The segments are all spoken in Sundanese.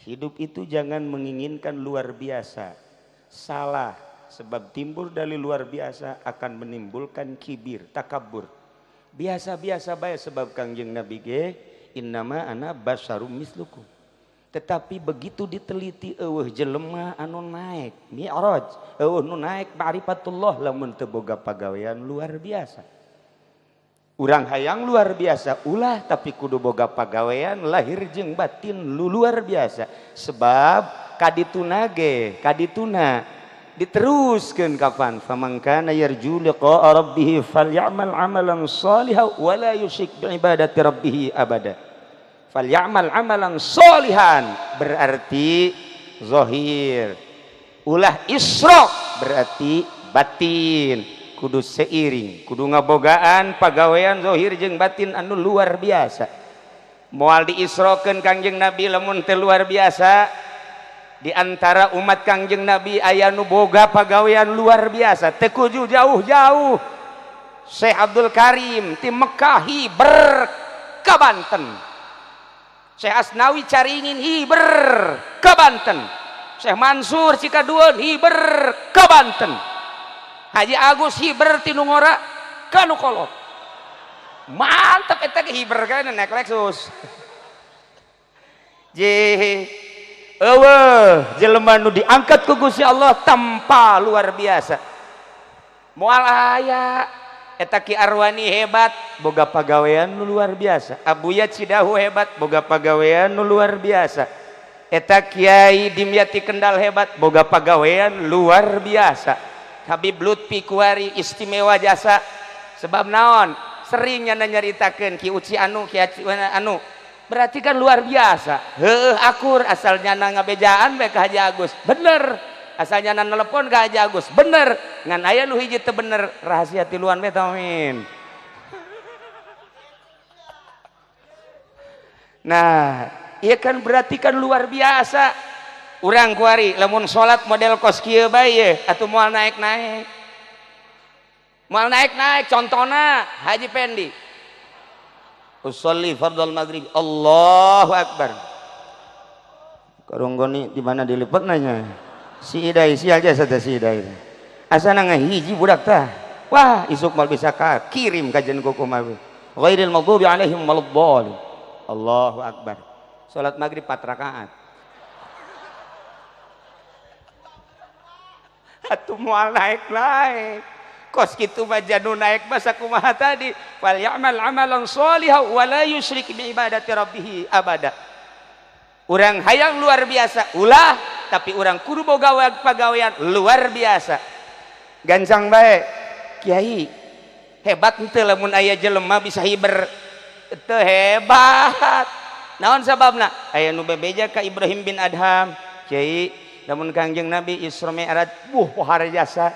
Hidup itu jangan menginginkan luar biasa. Salah, sebab timbul dari luar biasa akan menimbulkan kibir, takabur. Biasa-biasa bae sebab Kangjeng Nabi ge innama ana basyarum mislukum. Tetapi begitu diteliti eueuh jelema anu naik mi'raj, eueuh nu naik ma'rifatullah lamun teu boga pagawean luar biasa. Urang hayang luar biasa ulah tapi kudu boga pagawean lahir jeung batin lu luar biasa. Sebab kadituna ge kadituna diteruskeun kapan faman kana yarju liqa'a rabbih falyamal amalan shalihan wa la yusyrik bi ibadati rabbih abada. Falyamal amalan sholihan berarti zahir, ulah isyrok berarti batin. Kudu seiring, kudu ngabogaan pagawean zahir jeung batin anu luar biasa. Moal diisrokeun Kangjeng Nabi lamun teu luar biasa. Di antara umat Kangjeng Nabi aya nu boga pagawean luar biasa, teu kudu jauh-jauh. Syekh Abdul Karim ti Mekah hiber ka Banten. Syekh Asnawi Caringin hiber ke Banten. Syekh Mansur Cikaduan hiber ke Banten. Haji Agus hiber ti nu ngora ka nu kolot. Mantap eta ge hiber kan naik Lexus. Je eueuh jelema nu diangkat ku Gusti Allah tanpa luar biasa. Moal aya eta Ki Arwani hebat boga pagawean nu luar biasa. Abuya Cidahu hebat boga pagawean nu luar biasa. Eta Kiai Dimyati Kendal hebat boga pagawean luar biasa. Habib Lutfi Kuari istimewa jasa sebab naon seringnya nyaritakeun Ki Uci anu Ki anu berarti kan luar biasa. Heueuh akur asalnya ngabejaan bae ka Haji Agus bener, asalnya nelepon ka Haji Agus bener, ngan aya nu hiji teu bener rahasia tiluan bae tamin. Nah ieu kan berarti kan luar biasa. Urang kuari lamun salat model kos kieu bae ye atuh moal naik-naik. Moal naik-naik contona Haji Pendi. Usolli fardhal maghrib Allahu akbar. Karonggoni di mana dilipet nanya. Si Idai si aja saja si Idai. Asana ngahiji budak tah. Wah, isuk mal bisa ka kirim kajian kuku mah. Ghairil maghdubi alaihim waladdallin. Allahu akbar. Salat maghrib 4 rakaat. Atuh moal naik-naik. Kos kitu mah janu naik masa kumaha tadi. Fal ya'mal amalan sholihan wa la yusyrik bi ibadati rabbih abada. Urang hayang luar biasa ulah tapi urang kudu boga pagawean luar biasa. Gancang bae kiai hebat henteu lamun aya jelema bisa hiber teu hebat. Naon sababna? Aya nu bebeja ka Ibrahim bin Adham, kiai lamun Kangjeng Nabi Isra Mi'raj buh pohara jasa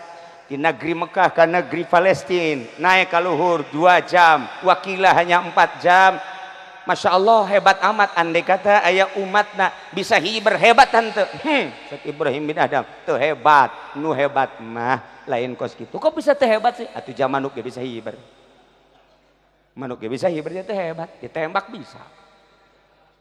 di negeri Mekah ke negeri Palestina naik ka luhur 2 jam, wakilah hanya 4 jam. Masya Allah hebat amat andai kata aya umatna bisa hiber hebat tante. Cek Ibrahim bin Adam teu hebat, nu hebat mah lain kos kitu. Kok bisa teu hebat sih? Atuh jam manuk ge bisa hiber. Manuk ge bisa hiber teu hebat, ditembak bisa.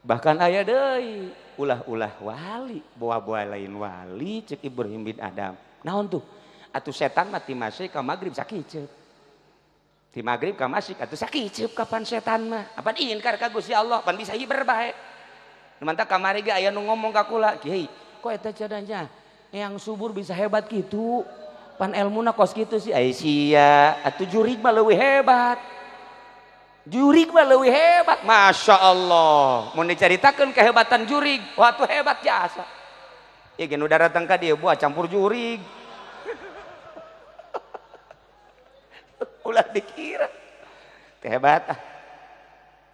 Bahkan aya deui ulah-ulah wali, boa-boa lain wali cek Ibrahim bin Adam. Naon tuh? Atuh setan mah ti masih ka magrib sakiceup. Ti magrib ka masih atuh sakiceup kapan setan mah? Apan ingkar ka Gusti Allah, pan bisa hiber bae. Nu mantap kamari ge aya nu ngomong ka kula, "Kiai, kok eta cadanya yang subur bisa hebat gitu? Pan elmuna kos kitu sih." Ai sia, atuh jurig mah leuwih hebat. Jurig mah leuwih hebat. Masya Allah. Mun dicaritakeun kehebatan jurig, wah tuh hebat jasa. Ieu ge nu daratang ka dieu buah campur jurig. Ulah dikira. Teu hebat ah.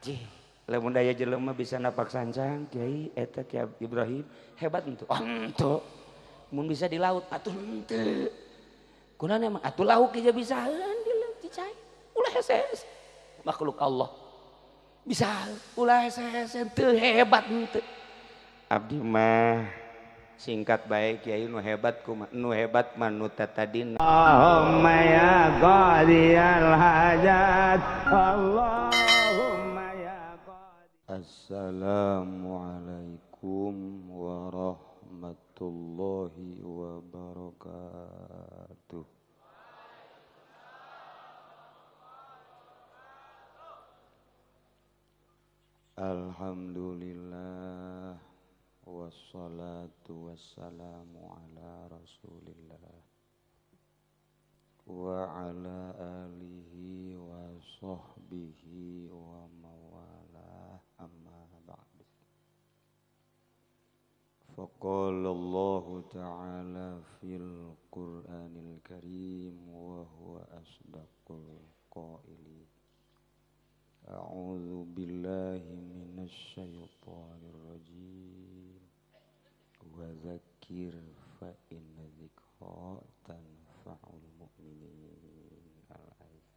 Jih, lamun daya jelema bisa napak sancang, kiai eta Ki Ibrahim hebat henteu. Oh, henteu. Mun bisa di laut atuh henteu. Kunaon emang atuh lauk ge bisaeun di laut cicai. Ulah hese-hese. Makhluk Allah bisa ulah hese-hese teu hebat henteu. Abdi mah singkat baik kiai nu hebat kumaha nu hebat mah nu tatadina. Allahumma ya qadiyal hajat, Allahumma ya qadi. Assalamualaikum. Alhamdulillah wassalatu wassalamu ala Rasulillah wa ala alihi wa sahbihi wa mawalah, amma ba'du. Faqala Allahu ta'ala fil Qur'anil Karim wa huwa asdaqul qailin. A'udzu billahi minasy syaithanir rajim. Wa dzakkir fa inna dzikra tanfa'ul mu'minin. Al-ayat.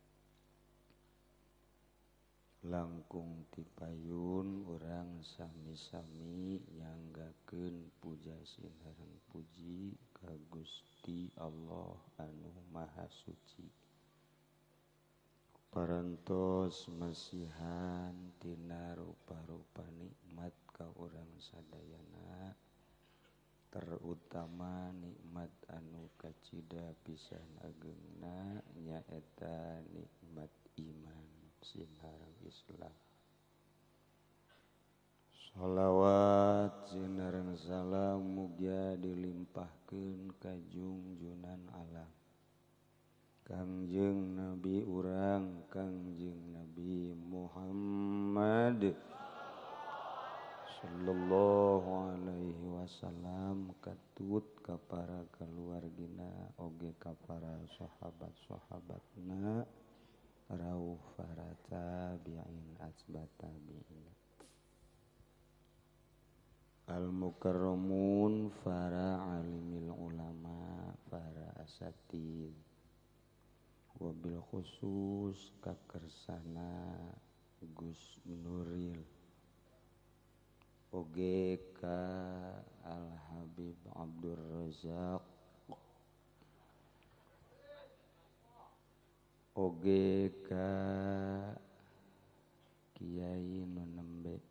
Langkung tipayun urang sami-sami nyanggakeun puja sinareng puji ka Gusti Allah anu Maha Suci. Parantos masihan tina rupa-rupa nikmat ka urang sadayana, terutama nikmat anu kacida pisan agengna nyaeta nikmat iman sinareng Islam. Shalawat sinareng salam mugia dilimpahkeun ka junjunan alam Kangjeng Nabi urang Kangjeng Nabi Muhammad sallallahu alaihi wasallam, katut ka para keluargina oge ka para sahabat-sahabatna rauh para tabi'in asbat tabi'in al mukarramun, para alimil ulama, para asatid, wabil khusus kakersana Gus Nuril oge ka Al Habib Abdur Razak oge ka Kiai nu nembe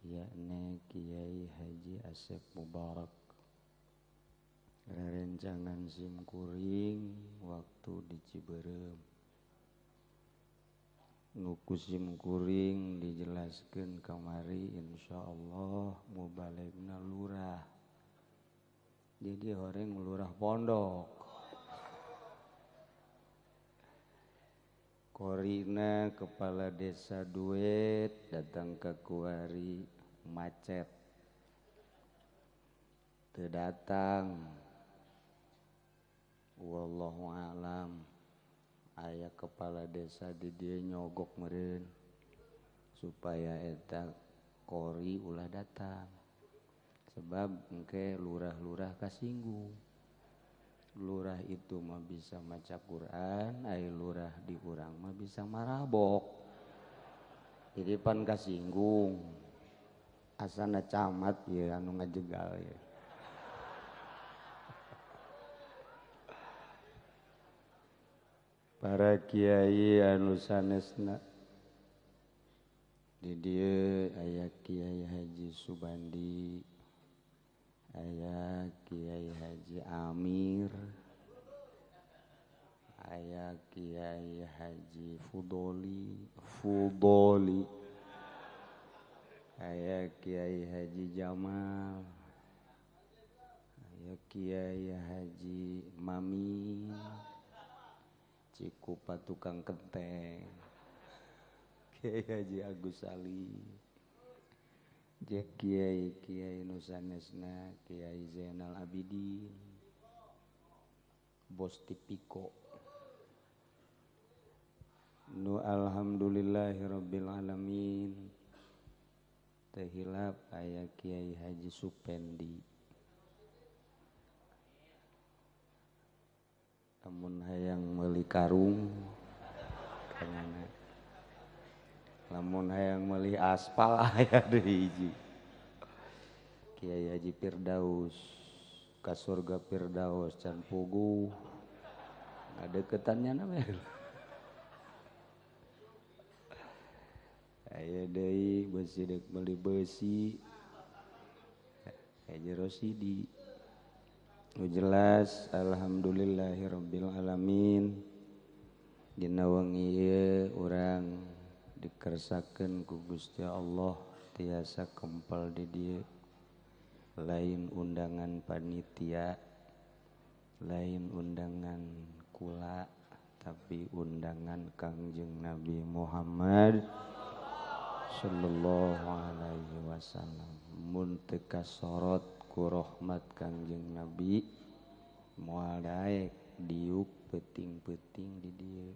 yakni Kiai Haji Asep Mubarak. Rerencangan simkuring waktu di Ciberem nuku simkuring dijelaskeun kamari, insyaallah mubalegna lurah, jadi horeng lurah pondok korina kepala desa duet datang ke kuari macet teu datang. Wallahu alam, aya kepala desa di dieu nyogok meureun supaya eta kori ulah datang, sebab engke lurah-lurah kasinggung. Lurah itu mah bisa maca Quran, ai lurah di urang mah bisa marabok, jadi pan kasinggung. Asana camat ya anu ngajegal ya. Para kiai anu sanesna di dieu aya Kiai Haji Subandi, aya Kiai Haji Amir, aya Kiai Haji Fudoli, aya Kiai Haji Jamal, aya Kiai Haji Mami Cikupa tukang kenteng, Kiai Haji Agus Ali, Kiai Kiai nusanesna Kiai Zainal Abidin, Bos Tipiko. Nu alhamdulillahirabbil alamin. Teu hilap aya Kiai Haji Supendi. Lamun hayang meuli karung kangana, lamun hayang meuli aspal aya deui hiji Kiai Haji Firdaus ka surga Firdaus can puguh ngadeukeutannya namanya. Aya deui beusi deuk meuli beusi Haji Rosidi. Jelas alhamdulillahirabbil alamin. Dina wengi ieu urang Dikersakeun ku Gusti Allah tiasa kempel di dieu. Lain undangan panitia, lain undangan kula, tapi undangan Kangjeng Nabi Muhammad sallallahu alaihi wasallam. Mun teu kasorot ku rahmat Kangjeng Nabi moal daek diuk peuting-peuting di dieu.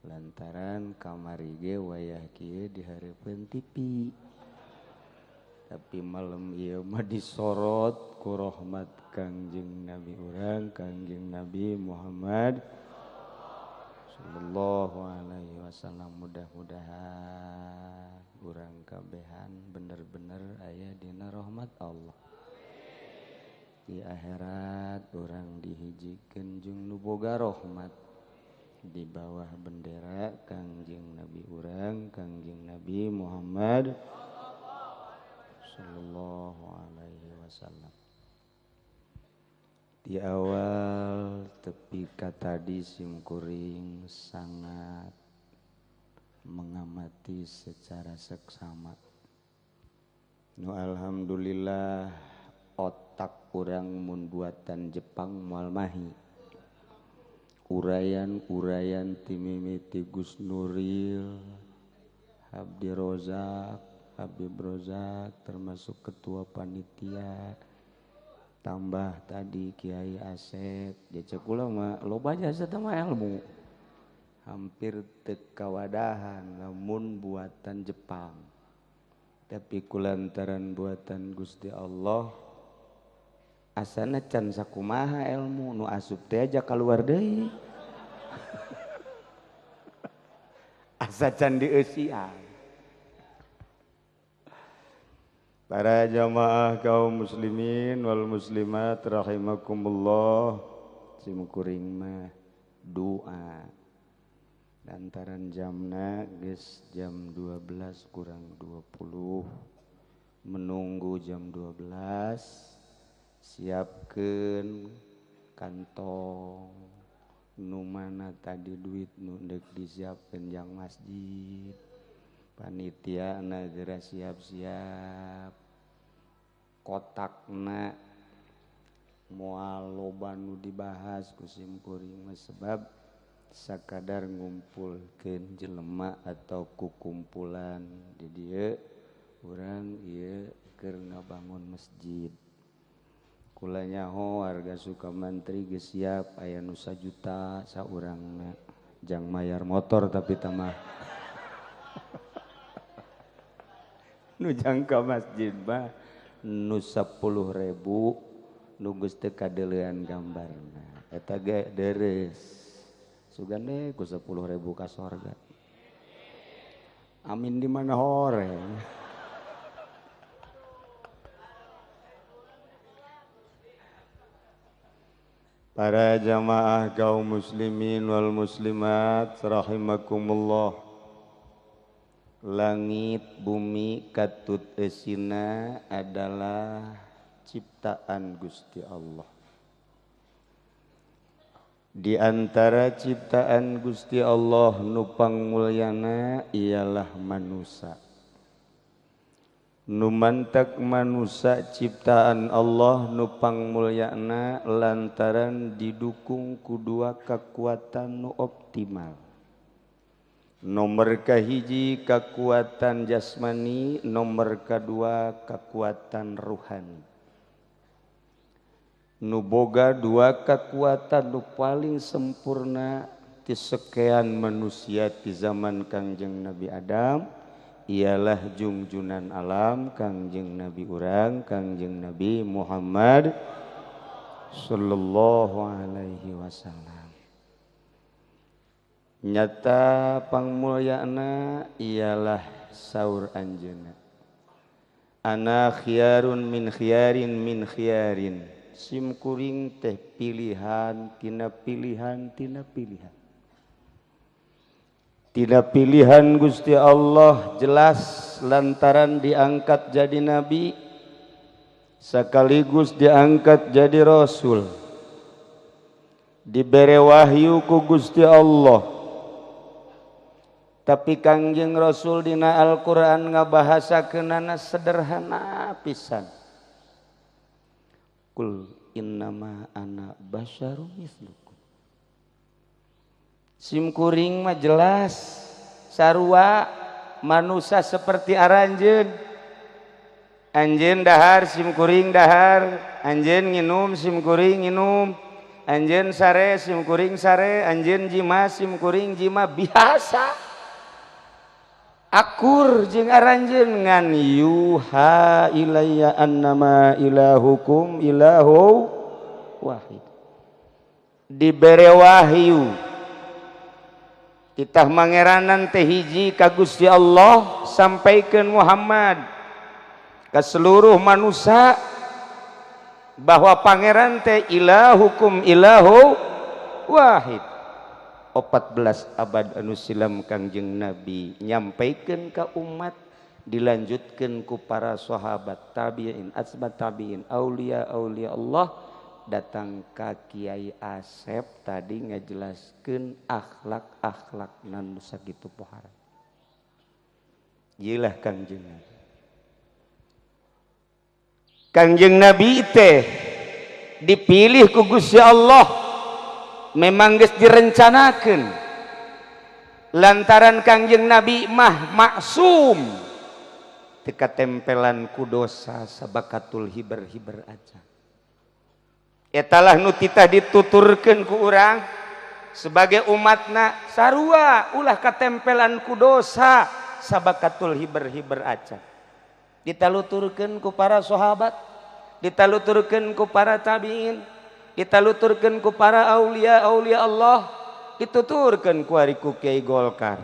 Lantaran kamari ge wayah kieu dihareupeun TV, tapi malam ieu mah disorot ku rahmat Kangjeng Nabi urang, Kangjeng Nabi Muhammad sallallahu alaihi wasallam. Mudah-mudahan urang kabehan bener-bener aya dina rahmat Allah. Di akhirat urang dihijikeun jeung nu boga rahmat di bawah bendera Kangjeng Nabi urang, Kangjeng Nabi Muhammad sallallahu alaihi wasallam. Di awal tepi ka tadi simkuring sangat mengamati secara seksama. Nu alhamdulillah otak urang mun buatan Jepang moal mahi. Uraian-uraian ti mimiti Gus Nuril, Abdi Rozak, Habib Rozak termasuk ketua panitia, tambah tadi Kiai Asep, jecek kula mah loba jasa teh mah ilmu. Hampir teu kawadahan lamun buatan Jepang. Tapi kulantaran buatan Gusti Allah asana can sakumaha ilmu nu asup teh aja keluar deui. Asa can dieusian. Para jamaah kaum muslimin wal muslimat rahimakumullah, simkuring mah doa lantaran jamna geus jam 12 kurang 20, menunggu jam 12 siapkeun kantong nu mana tadi duit nu deuk disiapkeun jang masjid. Panitia na geura siap-siap kotakna moal loba nu dibahas ku simkuring mah sebab sakadar ngumpulkeun jelema atau kukumpulan di dieu urang ieu keur ngabangun masjid. Kula nyaho warga Sukamantri geus siap aya nu sajuta saurangna jang mayar motor tapi tamah nu jangka masjid mah nu 10.000 nu geus teu kadeulean gambarna eta ge deres sugan deh ku 10.000 ka sorga. Amin di mana horeng. Para jamaah kaum muslimin wal muslimat rahimakumullah. Langit bumi katut esina adalah ciptaan Gusti Allah. Di antara ciptaan Gusti Allah nu pangmulyana ialah manusia. Nu mantak manusia ciptaan Allah nu pangmulyana lantaran didukung ku dua kekuatan nu optimal. Nomor kahiji kekuatan jasmani, nomor kedua kekuatan ruhani. Nu boga dua kekuatan nu paling sempurna ti sekian manusia ti zaman Kangjeng Nabi Adam ialah jungjunan alam Kangjeng Nabi urang, Kangjeng Nabi Muhammad sallallahu alaihi wasallam. Nyata pangmulyana ialah saur anjeunna. Ana khiyarun min khiyarin min khiyarin. Simkuring teh pilihan tina pilihan tina pilihan. Tina pilihan Gusti Allah jelas lantaran diangkat jadi nabi sekaligus diangkat jadi rasul. Dibere wahyu ku Gusti Allah. Tapi Kangjeng Rasul dina Al-Qur'an ngabahasakeunana sederhana pisan. Qul innama ana basyarum mislukum. Sim kuring mah jelas sarua manusia seperti aranjeun. Anjeun dahar sim kuring dahar, anjeun nginum sim kuring nginum, anjeun sare sim kuring sare, anjeun jima sim kuring jima, biasa. Akur jeung aranjeun ngan yuha ilayya annama ilahukum ilahu wahid. Dibere wahyu titah mangeranan teh hiji ka Gusti Allah, sampaikeun Muhammad ke seluruh manusia bahwa pangeran teh ilahukum ilahu wahid. 14 abad anu silam Kangjeng Nabi nyampaikan ke umat, dilanjutkan ku para sahabat, tabi'in, atba tabi'in, aulia aulia Allah, datang ka Kiai Asep tadi ngajelaskeun akhlak-akhlak nu sakitu pohara. Ieulah Kangjeng Nabi. Kangjeng Nabi teh dipilih ku Gusti Allah, memang geus direncanakeun lantaran Kangjeng Nabi mah maksum teu katempelan ku dosa sabakatul hiber-hiber aja. Etalah nu titah dituturkeun ku urang sebagai umatna, sarua ulah katempelan ku dosa sabakatul hiber-hiber aja. Ditaluturkeun ku para sahabat, ditaluturkeun ku para tabiin, ditaluturkeun ku para aulia aulia Allah, dituturkeun ku ari ku Kiai Golkar.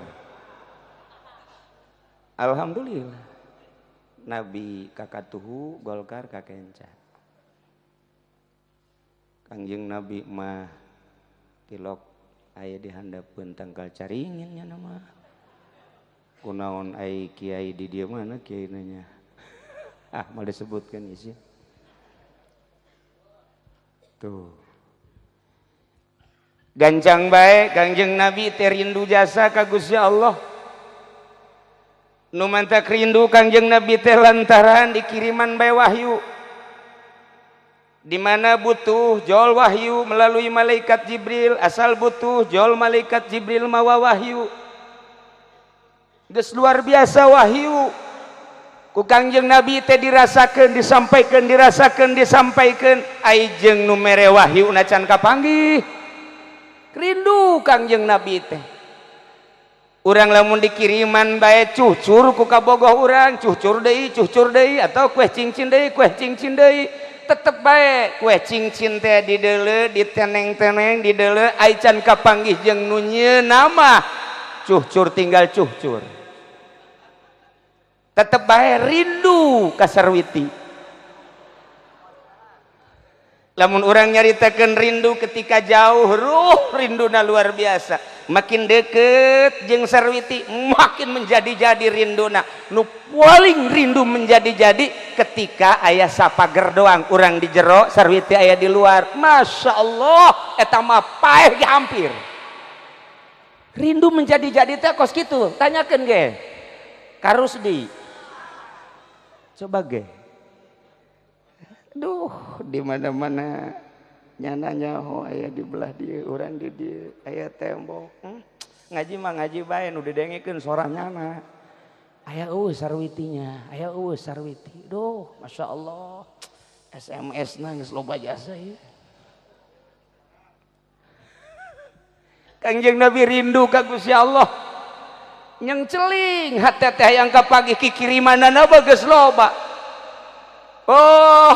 Alhamdulillah Nabi kakatuhu, Golkar kakenca. Kangjeng Nabi mah tilok aya di handapeun tangkal caringin nya nama. Kunaon ai kiai di dieu, mana kiai nanya? Ah, mau disebutkan isi. Tuh. Gancang bae Kangjeng Nabi teh rindu jasa ka Gusti Allah. Nu mantak rindu Kangjeng Nabi teh lantaran dikiriman bae wahyu. Di mana butuh jol wahyu melalui malaikat Jibril, asal butuh jol malaikat Jibril mawa wahyu. Geus luar biasa wahyu. Ku Kangjeng Nabi teh dirasakeun, disampaikan, dirasakeun, disampaikan, ai jeung nu mere wahyu can kapanggih. Rindu Kangjeng Nabi teh. Urang lamun dikiriman bae cucur ku kabogoh urang, cucur deui atau kue cincin deui, kue cincin deui. Tetep bae kue cincin teh dideuleu, diteneng-teneng, dideuleu, ai can kapanggih jeung nu nama cucur tinggal cucur. Tetep bae rindu ka sarwiti. Lamun urang nyaritakeun rindu ketika jauh, ruh rinduna luar biasa. Makin deket jeung sarwiti makin menjadi-jadi rinduna. Nu paling rindu menjadi-jadi ketika aya sapager doang, urang di jero, sarwiti aya di luar. Masya Allah, eta mah paeh ge hampir. Rindu menjadi-jadi teh kos kitu, tanyakeun ge. Karusdi. Coba ge. Duh, di mana-mana nyana nyaho aya di belah dieu, urang di dieu, aya tembok. Ngaji mah ngaji bae nu didengekeun sora nyana. Aya eueuh sarwitinya, aya eueuh sarwiti. Duh, Masya Allah. SMS na geus loba jasa ieu. Kangjeng Nabi rindu ka Gusti Allah. Nyeng celing hate teh hayang kapagih kikirimanana geus loba. Oh,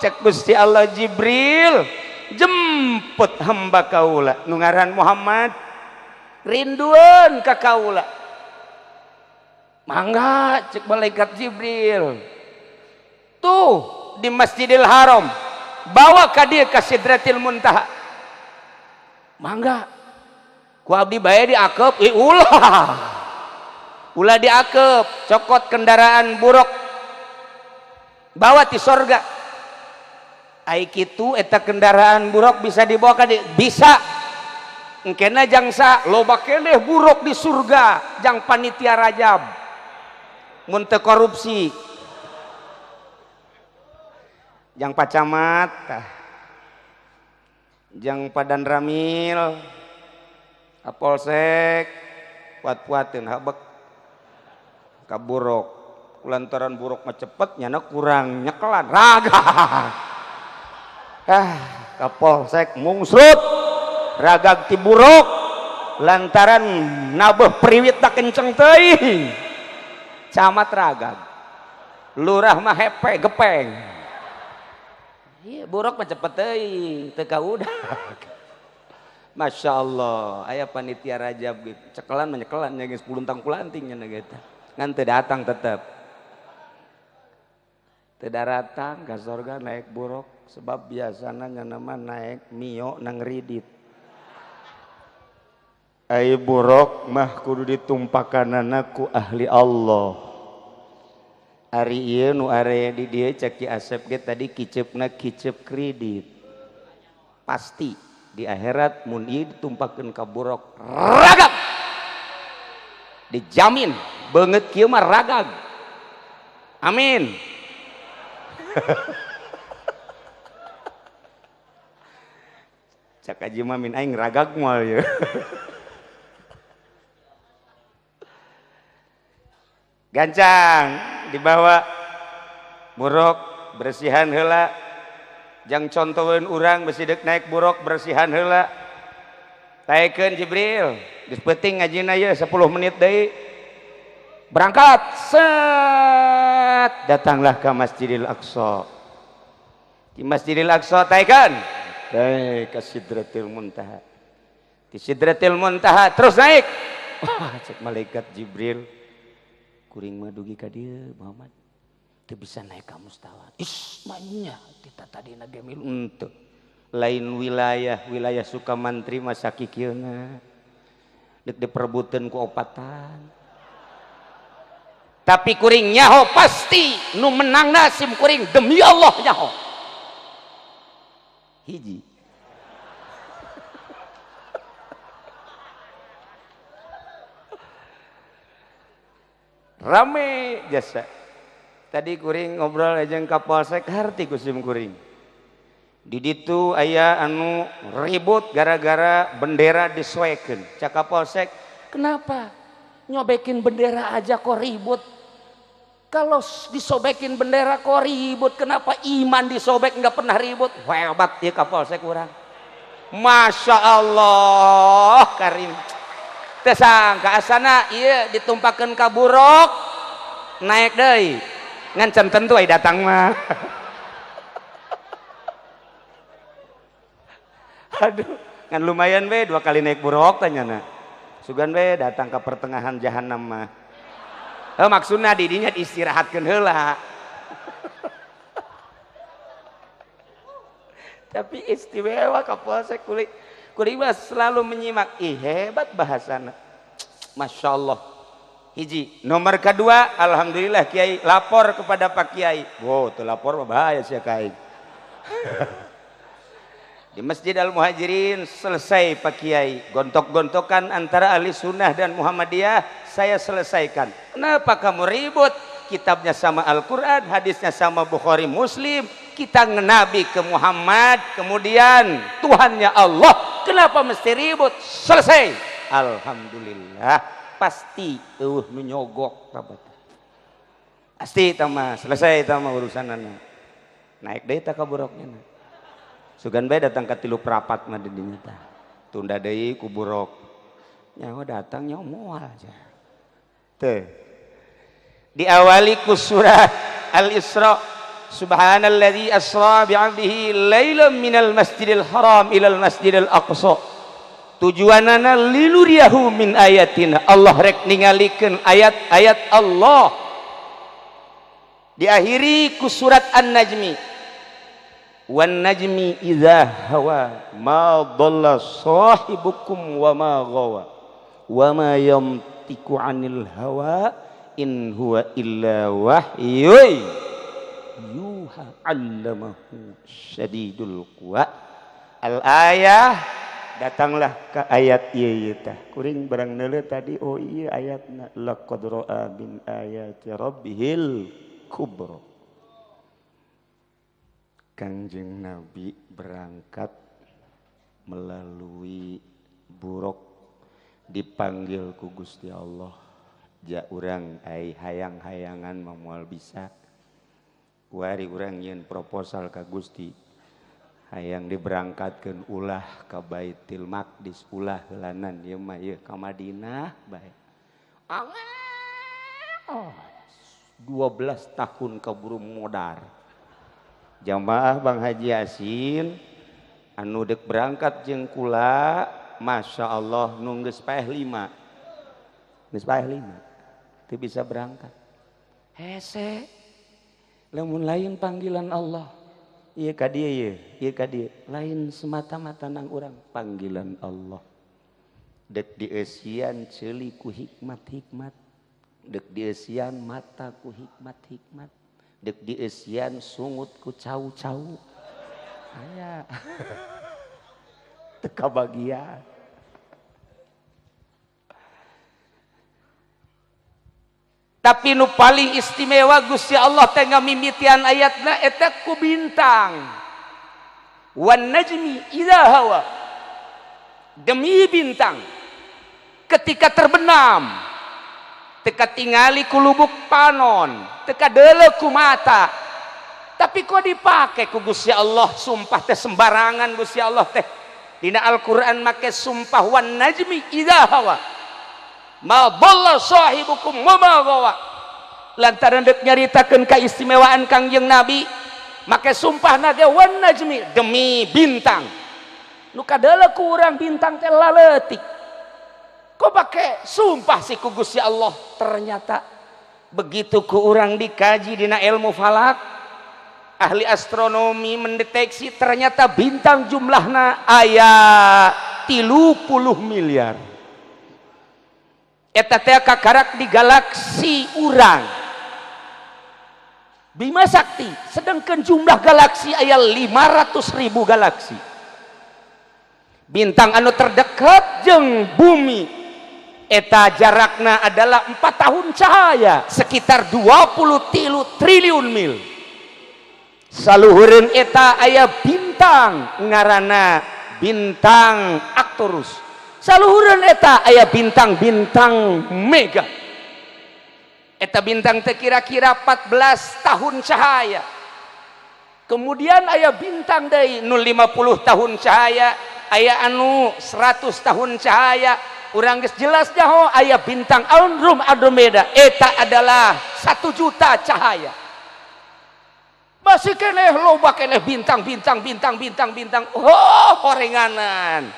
cek Gusti Allah, Jibril, jemput hamba kaula nu ngaran Muhammad, rindueun ka kaula. Mangga, cek malaikat Jibril. Tuh di Masjidil Haram, bawa ka dieu ka Sidratil Muntaha. Mangga. Ku abdi bae diakep, ih ulah. Ulah diakep, cokot kendaraan buruk bawa ti sorga. Ai kitu eta kendaraan buruk bisa dibawa ka dieu? Bisa. Engkena jangsa loba keneh buruk di surga jang panitia rajab mun teu korupsi jang pacamat tah jang padan ramil kapolsek puat-puateun habek ka buruk lantaran buruk mah cepet nyana kurang nyekelan raga ah kapolsek mungsrut ragag ti buruk lantaran nabeuh priwit tak kenceng teuing camat ragag lurah mah hepe gepeng iya buruk mah cepet teuing teu kaudag. Masya Allah aya panitia rajab gitu cekelan mah nyekelan nya geus puluntang pulanting nya gitu ngan teu datang tetep teu daratang ka sorga naik buruk sebab biasana nya mah naik mio nang ridit. Ai buruk mah kudu ditumpakanana ku ahli Allah. Ari ieu nu area di dieu cek Ki Asep ge tadi kiceupna kicep kredit. Pasti di akhirat mun ieu ditumpakeun ka buruk ragag. Dijamin beungeut kieu mah ragag. Amin. Cak aji mah min aing ragag moal ieu. Gancang dibawa buruk bersihan heula jang contoheun urang besi deuk naik buruk bersihan heula taekeun Jibril geus peuting ngajina ieu 10 menit deui berangkat set datanglah ke Masjidil Aqsa di Masjidil Aqsa taekeun tae ka Sidratil Muntaha di Sidratil Muntaha terus naik wah cek malaikat Jibril kuring mah dugi ka dieu Muhammad teu bisa naik ka mustawa. Is manya kita tadina ge milu henteu. Lain wilayah wilayah Sukamantri mah sakikieuna. Deuk diperebutkeun ku opatan. Tapi kuring nyaho pasti nu menangna sim kuring demi Allah nyaho. Hiji. Rame jasa. Tadi kuring ngobrol jeung Kapolsek harti ku sim kuring. Di ditu aya anu ribut gara-gara bendera disoekeun. Cak Kapolsek, kenapa nyobekin bendera aja kok ribut? Kalau disobekin bendera kok ribut, kenapa iman disobek nggak pernah ribut? Hebat ya Kapolsek urang. Masya Allah karim. Tesangka asana ieu ditumpakeun ka buruk naik deui ngan can tentu aya datang mah. Aduh ngan lumayan we dua kali naik buruk tanyana sugan we datang ke pertengahan jahanam mah. Heuh maksudna di dinya diistirahatkeun heula. Tapi istimewa Kapolsek kulit kuring selalu menyimak. Ih hebat bahasana. Masya Allah. Hiji. Nomor kedua, alhamdulillah Kiai lapor kepada Pak Kiai. Wow, tuh lapor bahaya sih Kiai. Di Masjid Al Muhajirin selesai Pak Kiai. Gontok-gontokan antara ahli sunnah dan Muhammadiyah saya selesaikan. Kenapa kamu ribut? Kitabnya sama Al-Quran, hadisnya sama Bukhari Muslim. Kita ngenabi ke Muhammad, kemudian Tuhannya Allah. Kenapa mesti ribut? Selesai. Alhamdulillah. Pasti eueuh nu nyogok pasti tama selesai tama urusanana. Naik deui tah ka buruknya. Sugan bae datang ka 3 prapat mah di dinya tah. Tunda deui ku buruk. Nyaho datang nyaho moal aja. Teu. Diawali ku surat Al-Isra. Subhanalladzi asra bi'abdihi lailan minal masjidil haram ilal masjidil aqsa. Tujuanana liluriyahu min ayatina. Allah rek ningalikeun ayat-ayat Allah. Diakhiri ku surat An-Najmi. Wan najmi idza hawa ma dhalla sahibukum wa ma ghawa wa ma yantiqu 'anil hawa in huwa illa wahyun yuha 'allamahu syadidul quwa. Al-ayah Datanglah ke ayat ieu ieu tah. Kuring barang neuleuh tadi, oh iya, ayatna laqad ra'a min ayati rabbihil kubra. Kangjeng Nabi berangkat melalui buraq, dipanggil ku Gusti Allah. Ja urang ai hayang-hayangan mah moal bisa. Kuari urang nyieun proposal ka Gusti, hayang diberangkatkeun ulah ka Baitul Maqdis, ulah heulanan ieu mah, ieu ka Madinah bae. Oh, 12 tahun kaburu modar. Jamaah Bang Haji Yasin anu dek berangkat jeung kula, Masya Allah, nu geus paeh lima, geus paeh lima teu bisa berangkat. Hese lamun lain panggilan Allah. Ieu ka dieu, ieu ieu ka dieu, lain semata-mata nang urang, panggilan Allah. Dek dieusian ceuli ku hikmat-hikmat, dek dieusian mata ku hikmat-hikmat, dek dieusian sungut ku cau-cau, aya teu kabagian. Tapi nu paling istimewa, Gusti Allah teh ngamimitian ayatna eta ku bintang. Wan najmi idza hawa, demi bintang ketika terbenam, teka tingali ku lubuk panon, teka deuleu ku mata, tapi kok dipake ku Gusti Allah sumpah teh sembarangan. Gusti Allah teh dina Al-Qur'an make sumpah wan najmi idza hawa ma dhalla sahibukum wa ma ghawa, lantaran dek nyaritakeun kaistimewaan Kangjeng Nabi make sumpah nage wan najmi, demi bintang. Nu kadeuleu ku urang bintang teh laletik, kok pake sumpah sih ku Gusti Allah? Ternyata begitu ku urang dikaji dina ilmu falak, ahli astronomi mendeteksi ternyata bintang jumlahna aya 30 miliar. Eta teh kakarak di galaksi urang Bima Sakti, sedangkan jumlah galaksi aya 500 ribu galaksi. Bintang anu terdekat jeung bumi eta jarakna adalah 4 tahun cahaya, sekitar 23 triliun mil. Saluhureun eta aya bintang ngaranna bintang Arcturus, saluhureun eta aya bintang-bintang mega. Eta bintang teh kira-kira 14 tahun cahaya. Kemudian aya bintang deui nu 50 tahun cahaya, aya anu 100 tahun cahaya. Urang geus jelas nyaho aya bintang Andromeda, eta adalah 1 juta cahaya. Masih keneh loba keneh bintang, bintang, bintang, bintang, bintang. Oh, horenganan.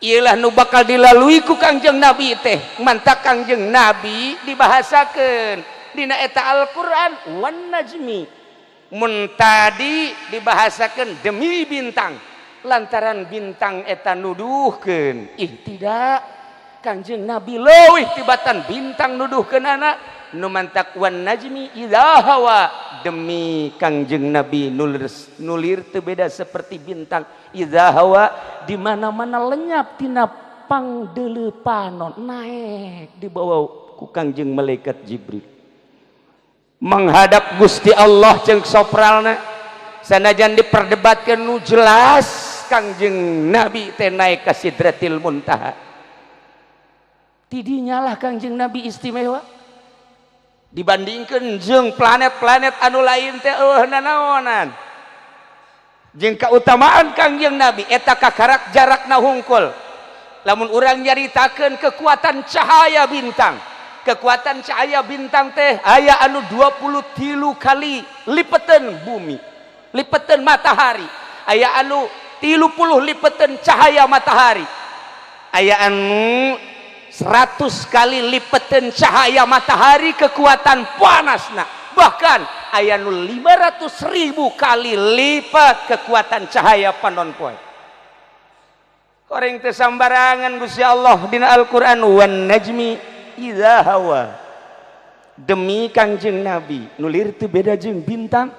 Iyalah nu bakal dilalui ku Kangjeng Nabi teh. Mantak Kangjeng Nabi dibahasakeun dina eta Al-Qur'an wan najmi. Mun tadi dibahasakeun demi bintang, lantaran bintang eta nuduhkeun. Ih, tidak, Kangjeng Nabi leuwih tibatan bintang nuduhkeun anak. Nu mantak wan najmi idza hawa, demi Kangjeng Nabi nulir, nulir teu beda seperti bintang. Idza hawa, di mana-mana lenyap tina pangdeuleu panon, naik dibawa ku Kangjeng malaikat Jibril menghadap Gusti Allah jeung sopralna. Sanajan diperdebatkan, nu jelas Kangjeng Nabi teh naik ka Sidratil Muntaha. Tidinya lah Kangjeng Nabi istimewa dibandingkan jeung planet-planet anu lain teh eueuh nanaonan. Jeung keutamaan Kangjeng Nabi eta kakarak jarakna hungkul. Lamun urang nyaritakeun kekuatan cahaya bintang, kekuatan cahaya bintang teh aya anu 23 kali lipetan bumi, lipetan matahari, aya anu 30 lipetan cahaya matahari, aya anu 100 kali lipetan cahaya matahari kekuatan panasna, bahkan aya nu 500 ribu kali lipat kekuatan cahaya panon poe. Koreng teu sambarangan Gusti Allah dina Al-Qur'an wan najmi idza hawa, demi Kangjeng Nabi nulir teu beda jeung bintang.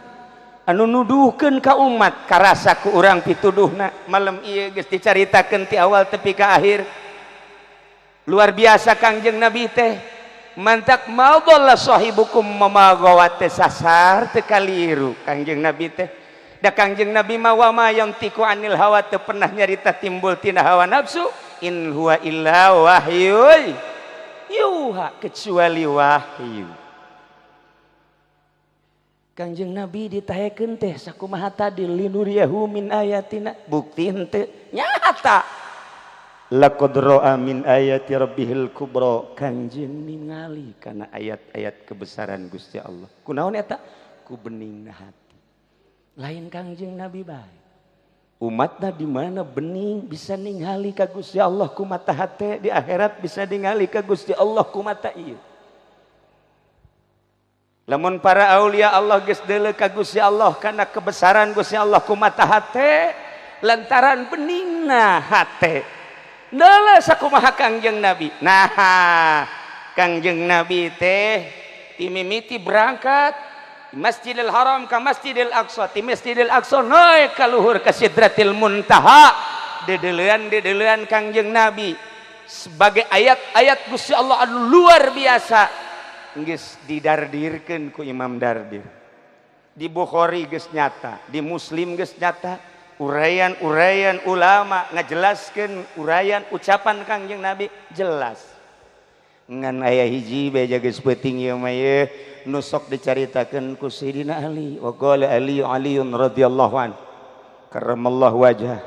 Anu nuduhkeun ka umat karasa ku urang pituduhna malam ieu geus dicaritakeun ti awal tepi ka akhir. Luar biasa Kangjeng Nabi teh. Mantak ma dhalla sahibukum ma ghawat teh sasar teu kaliru Kangjeng Nabi teh. Da Kangjeng Nabi mah wa ma yantiqu anil hawa teu pernah nyarita timbul tina hawa nafsu, in huwa illa wahyu yuha, kecuali wahyu. Kangjeng Nabi ditahekeun teh sakumaha tadi linuriyahu min ayatina, bukti henteu nyata. Laqad ra'a min ayati rabbihil kubra, Kangjeng ningali kana ayat-ayat kebesaran Gusti Allah. Kunaon eta? Ku beningna hati. Lain Kangjeng Nabi bae. Umatna di mana bening bisa ningali ka Gusti Allah ku mata hate, di akhirat bisa ningali ka Gusti Allah ku mata ieu. Lamun para aulia Allah geus deuleu ka Gusti Allah kana kebesaran Gusti Allah ku mata hate lantaran beningna hate. Deuleu sakumaha Kangjeng Nabi. Nah, Kangjeng Nabi teh timimiti berangkat Masjidil Haram ka Masjidil Aqsa, ti Masjidil Aqsa naik ka luhur ka Sidratil Muntaha. Dedeulean-dedeulean Kangjeng Nabi sebagai ayat-ayat Gusti Allah anu luar biasa geus didardirkeun ku Imam Dardir. Di Bukhari geus nyata, di Muslim geus nyata, uraian-uraian ulama ngajelaskeun uraian ucapan Kangjeng Nabi jelas. Ngan aya hiji beja geus peuting ieu mah ieu nu sok dicaritakeun ku Sayyidina Ali. Wa qala Ali Aliun radhiyallahu an karramallahu wajhah.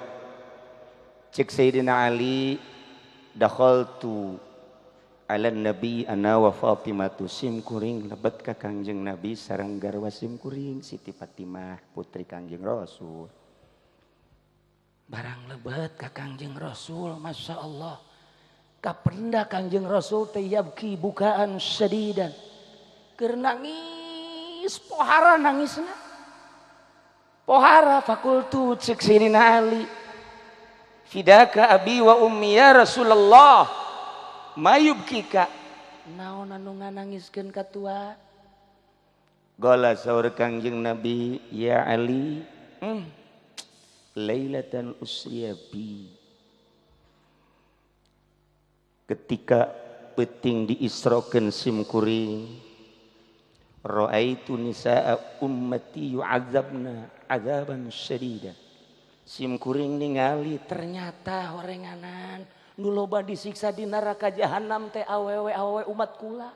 Cek Sayyidina Ali, dakhaltu ala nabi ana wa Fatimatu, sim kuring lebet ka Kangjeng Nabi sareng garwa sim kuring Siti Fatimah putri Kangjeng Rasul. Barang lebet ka Kangjeng Rasul, Masya Allah, kapenda Kangjeng Rasul teh yabki bukaan sadidan, keur nangis pohara nangisna pohara. Fakultu, cek Sayyidina Ali, fidaka abi wa ummi ya Rasulullah, mayubkika, naon anu nganangiskeun ka tua? Qala, saur Kangjeng Nabi, ya Ali, lailatan usriya bi, ketika peuting diisrokeun sim kuring, raaitu nisaa ummati yu'adzabna adzaban syadida, sim kuring ningali ternyata horenganan nu loba disiksa di neraka jahanam teh awewe-awewe umat kula.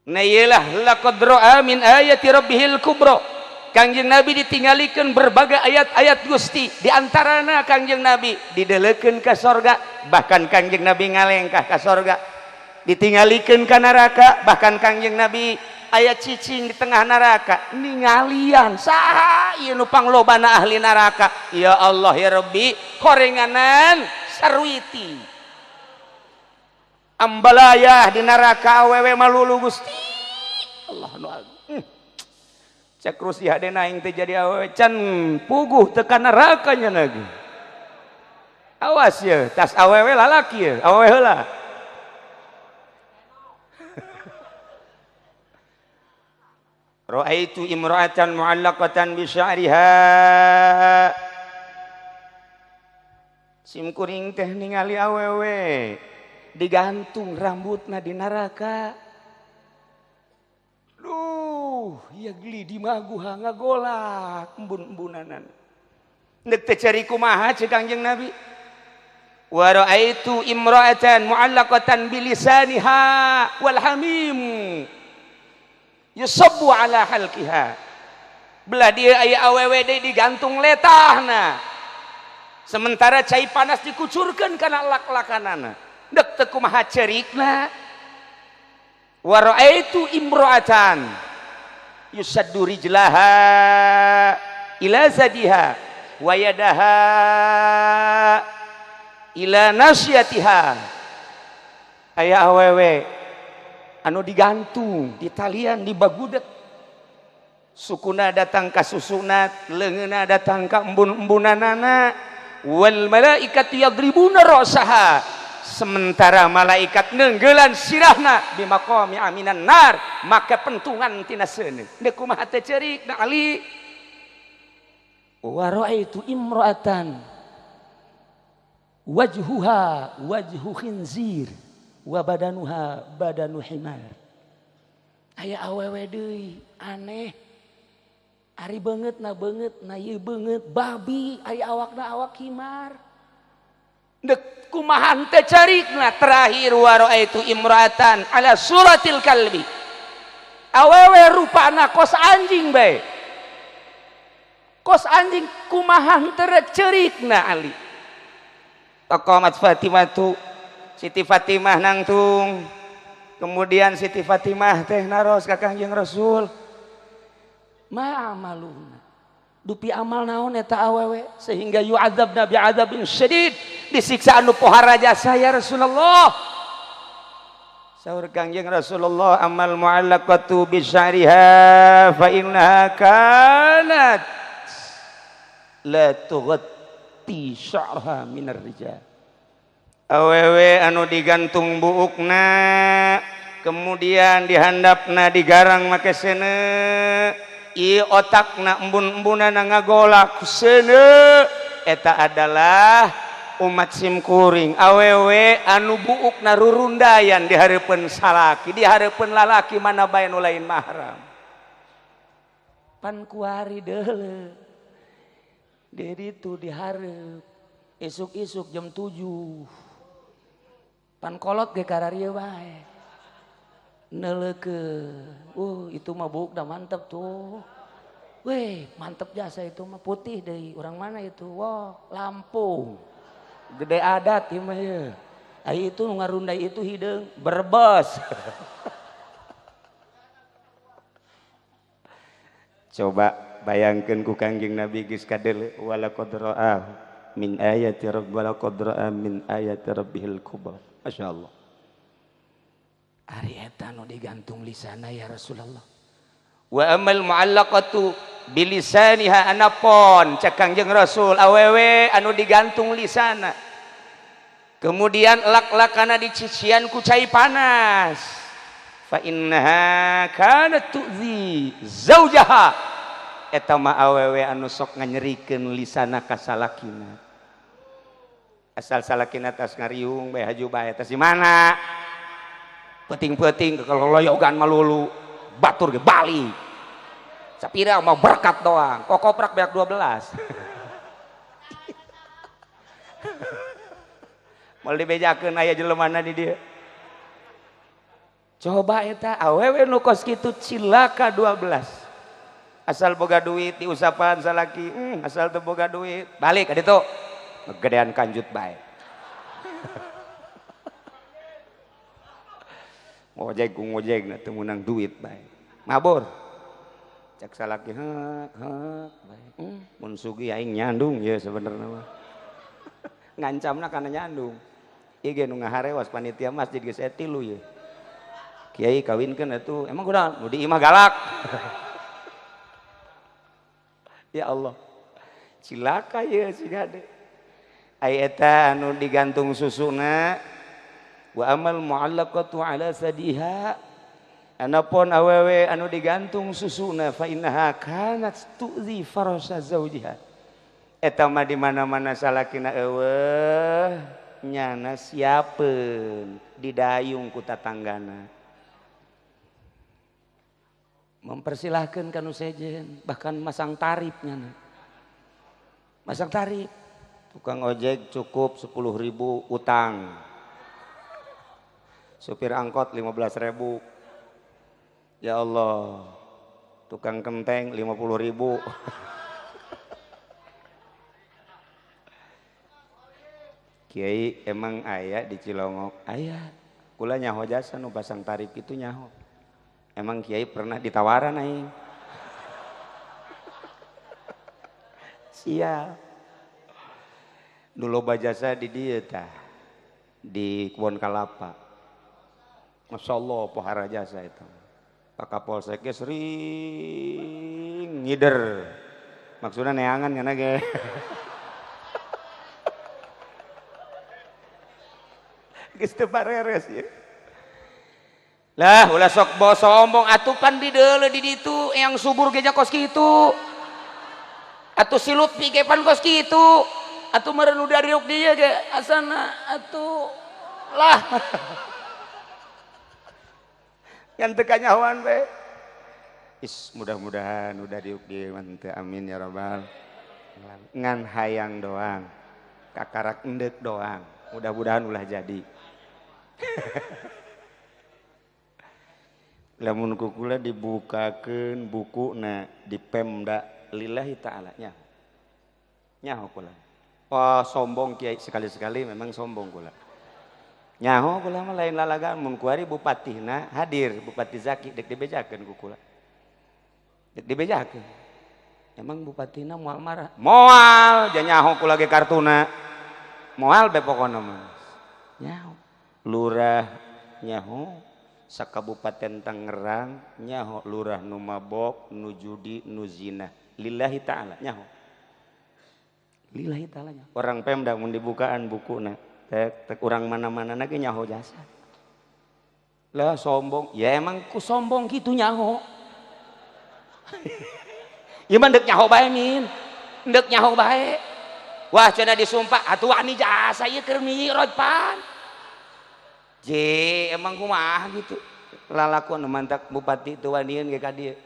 Nah, iyalah laqad ra'a min ayati rabbihil kubra. Kangjeng Nabi ditinggalikeun berbagai ayat-ayat Gusti, di antarana Kangjeng Nabi didelekeun ka sorga, bahkan Kangjeng Nabi ngalengkah ka sorga, ditinggalikeun ka neraka, bahkan Kangjeng Nabi aya cicing di tengah neraka ningalian saha ieu nu panglobana ahli neraka. Ya Allah ya Rabbi, horenganan sarwiti ambalayah di neraka awewe malulu. Gusti Allah nu agung. Cek Rusia hadena aing teh jadi awewe can puguh tekan nerakanya lagi. Awas ya, tas awewe lalaki ya, awewe heula. Ra'aitu imra'atan mu'allaqatan bi sya'riha. Sim kuring teh ningali awewe digantung rambutna di neraka. Duh, ya geli di maguha ngagolak embun-embunanan. Nek teh cari kumaha cek Kangjeng Nabi. Wa ra'aitu imra'atan mu'allaqatan bilisaniha wal hamim yusabbu ala halqiha. Belah dia aya awewe deui digantung letahna. Sementara cai panas dikucurkeun kana lak-lakanana. Dek teu kumaha cerikna. Wa ra'aitu imra'atan yusaddu rijlaha ila zadiha wa yadaha ila nasyatiha. Aya awewe anu digantung di talian di bagudet, sukuna datang ka susunat, leungeunna datang ka embun-embunanana. Wal malaikatu yadribuna ra'saha, Sementara malaikat nenggelan sirahna di maqami aminan nar make pentungan tina seuneu. Deuk kumaha teh ceurik na Ali. Wa ra'aitu imra'atan wajhuha wajhu khinzir wa badanuha badanu himar. Aya awewe deui aneh. Ari beungeut na ieu beungeut babi, ari awakna awak himar. Deuk kumaha teh carikna terakhir wa ra'aitu imra'atan ala suratil kalbi. Awewe rupana kos anjing bae. Kos anjing kumaha teh cerikna Ali. Taqamat Fatimah tu Siti Fatimah nangtung. Kemudian Siti Fatimah teh naros ka Kangjeng Rasul. Ma amaluna dupi amal naon eta awewe sehingga yu'adzabna bi'adzabin syadid disiksa anu pohara jasa ya Rasulullah. Saur Kangjeng Rasulullah amal mu'allaqatu bi sya'riha fa innaha kanat la tughatti sya'raha minar rijal. Awewe anu digantung buukna kemudian dihandapna digarang make seuneu ieu otakna embun-embunana ngagolak seuneu eta adalah umat simkuring awewe anu buukna rurundayan di hareupeun salaki di hareupeun lalaki mana bae nu lain mahram pan kuari deuleu di ditu dihareup isuk-isuk jam 7 pan kolot ge kararieu bae neleke, itu mah buuk dah mantep tuh, weh mantep jasa itu mah putih deh, orang mana itu, wah Lampung, gede adat ieu mah ye, ai itu ngarundai itu hideung Brebes. Coba bayangkeun ku Kangjeng Nabi geus kadeuleu wala qad ra'a min ayati rabb wala qad ra'a min ayati rabbihil kubra, masyaallah. Ari eta nu digantung lisana ya Rasulullah. Wa amal mu'allaqatu bilisaniha anapon cek Kangjeng Rasul awewe anu digantung lisana. Kemudian lak-lakana dicician ku cai panas. Fa innaha kanat tu'zi zaujaha. Eta mah awewe anu sok nganyerikeun lisana ka salakina. Asal salakina tas ngariung bae haju bae tas di mana? Peting-peting kalau loyogan malulu batur ge bali sapira mau berkat doang kokoprak beak 12 mau dibejakeun aya jelemana di dieu coba eta awewe nu kos kitu cilaka 12 asal boga duit diusapan salaki asal teu boga duit balik ka ditu gedean kanjut bae. Ngojek ku ngojek na teu meunang duit bae. Mabur. Cek salaki heuk heuk bae. Mun sugih aing nyandung ye sebenarnya mah. Ngancamna kana nyandung. Ieu ge nu ngaharewas panitia masjid geus aya 3 ye. Kiai kawinkeun atuh. Emang kunaon? Nu di imah galak. Ya Allah. Cilaka ye si gade. Ai eta anu digantung susuna wa amal mu'allaqatu ala sadiha anapun awewe anu digantung susuna fa innaha kanat tu'zi farasa zaujiha eta mah di mana-mana salakina eueuh nyana siapeun didayung ku tatanggana mempersilahkeun ka nu sejen bahkan masang tarif nyana masang tarif tukang ojek cukup 10.000 utang supir angkot 15.000 ya Allah tukang kenteng 50.000 Kiai emang aya di Cilongok aya kula nyaho jasa nu pasang tarif itu nyaho emang kiai pernah ditawaran aing siap nu loba jasa di dieu tah di Kebon Kalapa. Masya Allah pohara jasa itu. Pak Kapolsek sering ngider. Maksudnya neangan kana ge. Geus teu bareres ieu. Lah ulah sok bawa sombong atuh pan di deuleu di ditu yang subur ge kos kitu. Atuh si Lutfi ge pan kos kitu. Atuh meureun udah diuk dieu ge asana atuh lah. Ngan teu kanyahoan bae. Is mudah-mudahan udah diuk dieu mah teu, amin ya rabbal. Ngan hayang doang. Kakarak endek doang. Mudah-mudahan ulah jadi. Lamun kukula dibukakeun bukuna di Pemda lillahi ta'ala nya. Nyaho kula. Oh sombong kiai sekali-sekali memang sombong kula. Nyaho kula mah lain lalagan mun kuari bupatihna hadir Bupati Zaki dek dibejakeun ku kula. Dek dibejakeun. Emang bupatina moal marah? Moal, ja nyaho kula ge kartuna. Moal be pokona mah. Nyaho. Lurah nyaho sakabupaten Tangerang nyaho lurah nu mabok, nu judi, nu zina. Lillahi ta'ala nyaho. Lillahi ta'ala nyaho. Orang Pemda mun dibukaan bukuna, tek tek urang mana-mana ge nyaho jasa. Lah sombong, ya emang ku sombong kitu nyaho. Ieu mah deuk nyaho bae min. Deuk nyaho bae. Wah cenah disumpah atuh wani jasa ieu keur mi'raj pan. Je emang kumaha gitu. Lalakuan nu mantak bupati teu wanian ge ka dieu.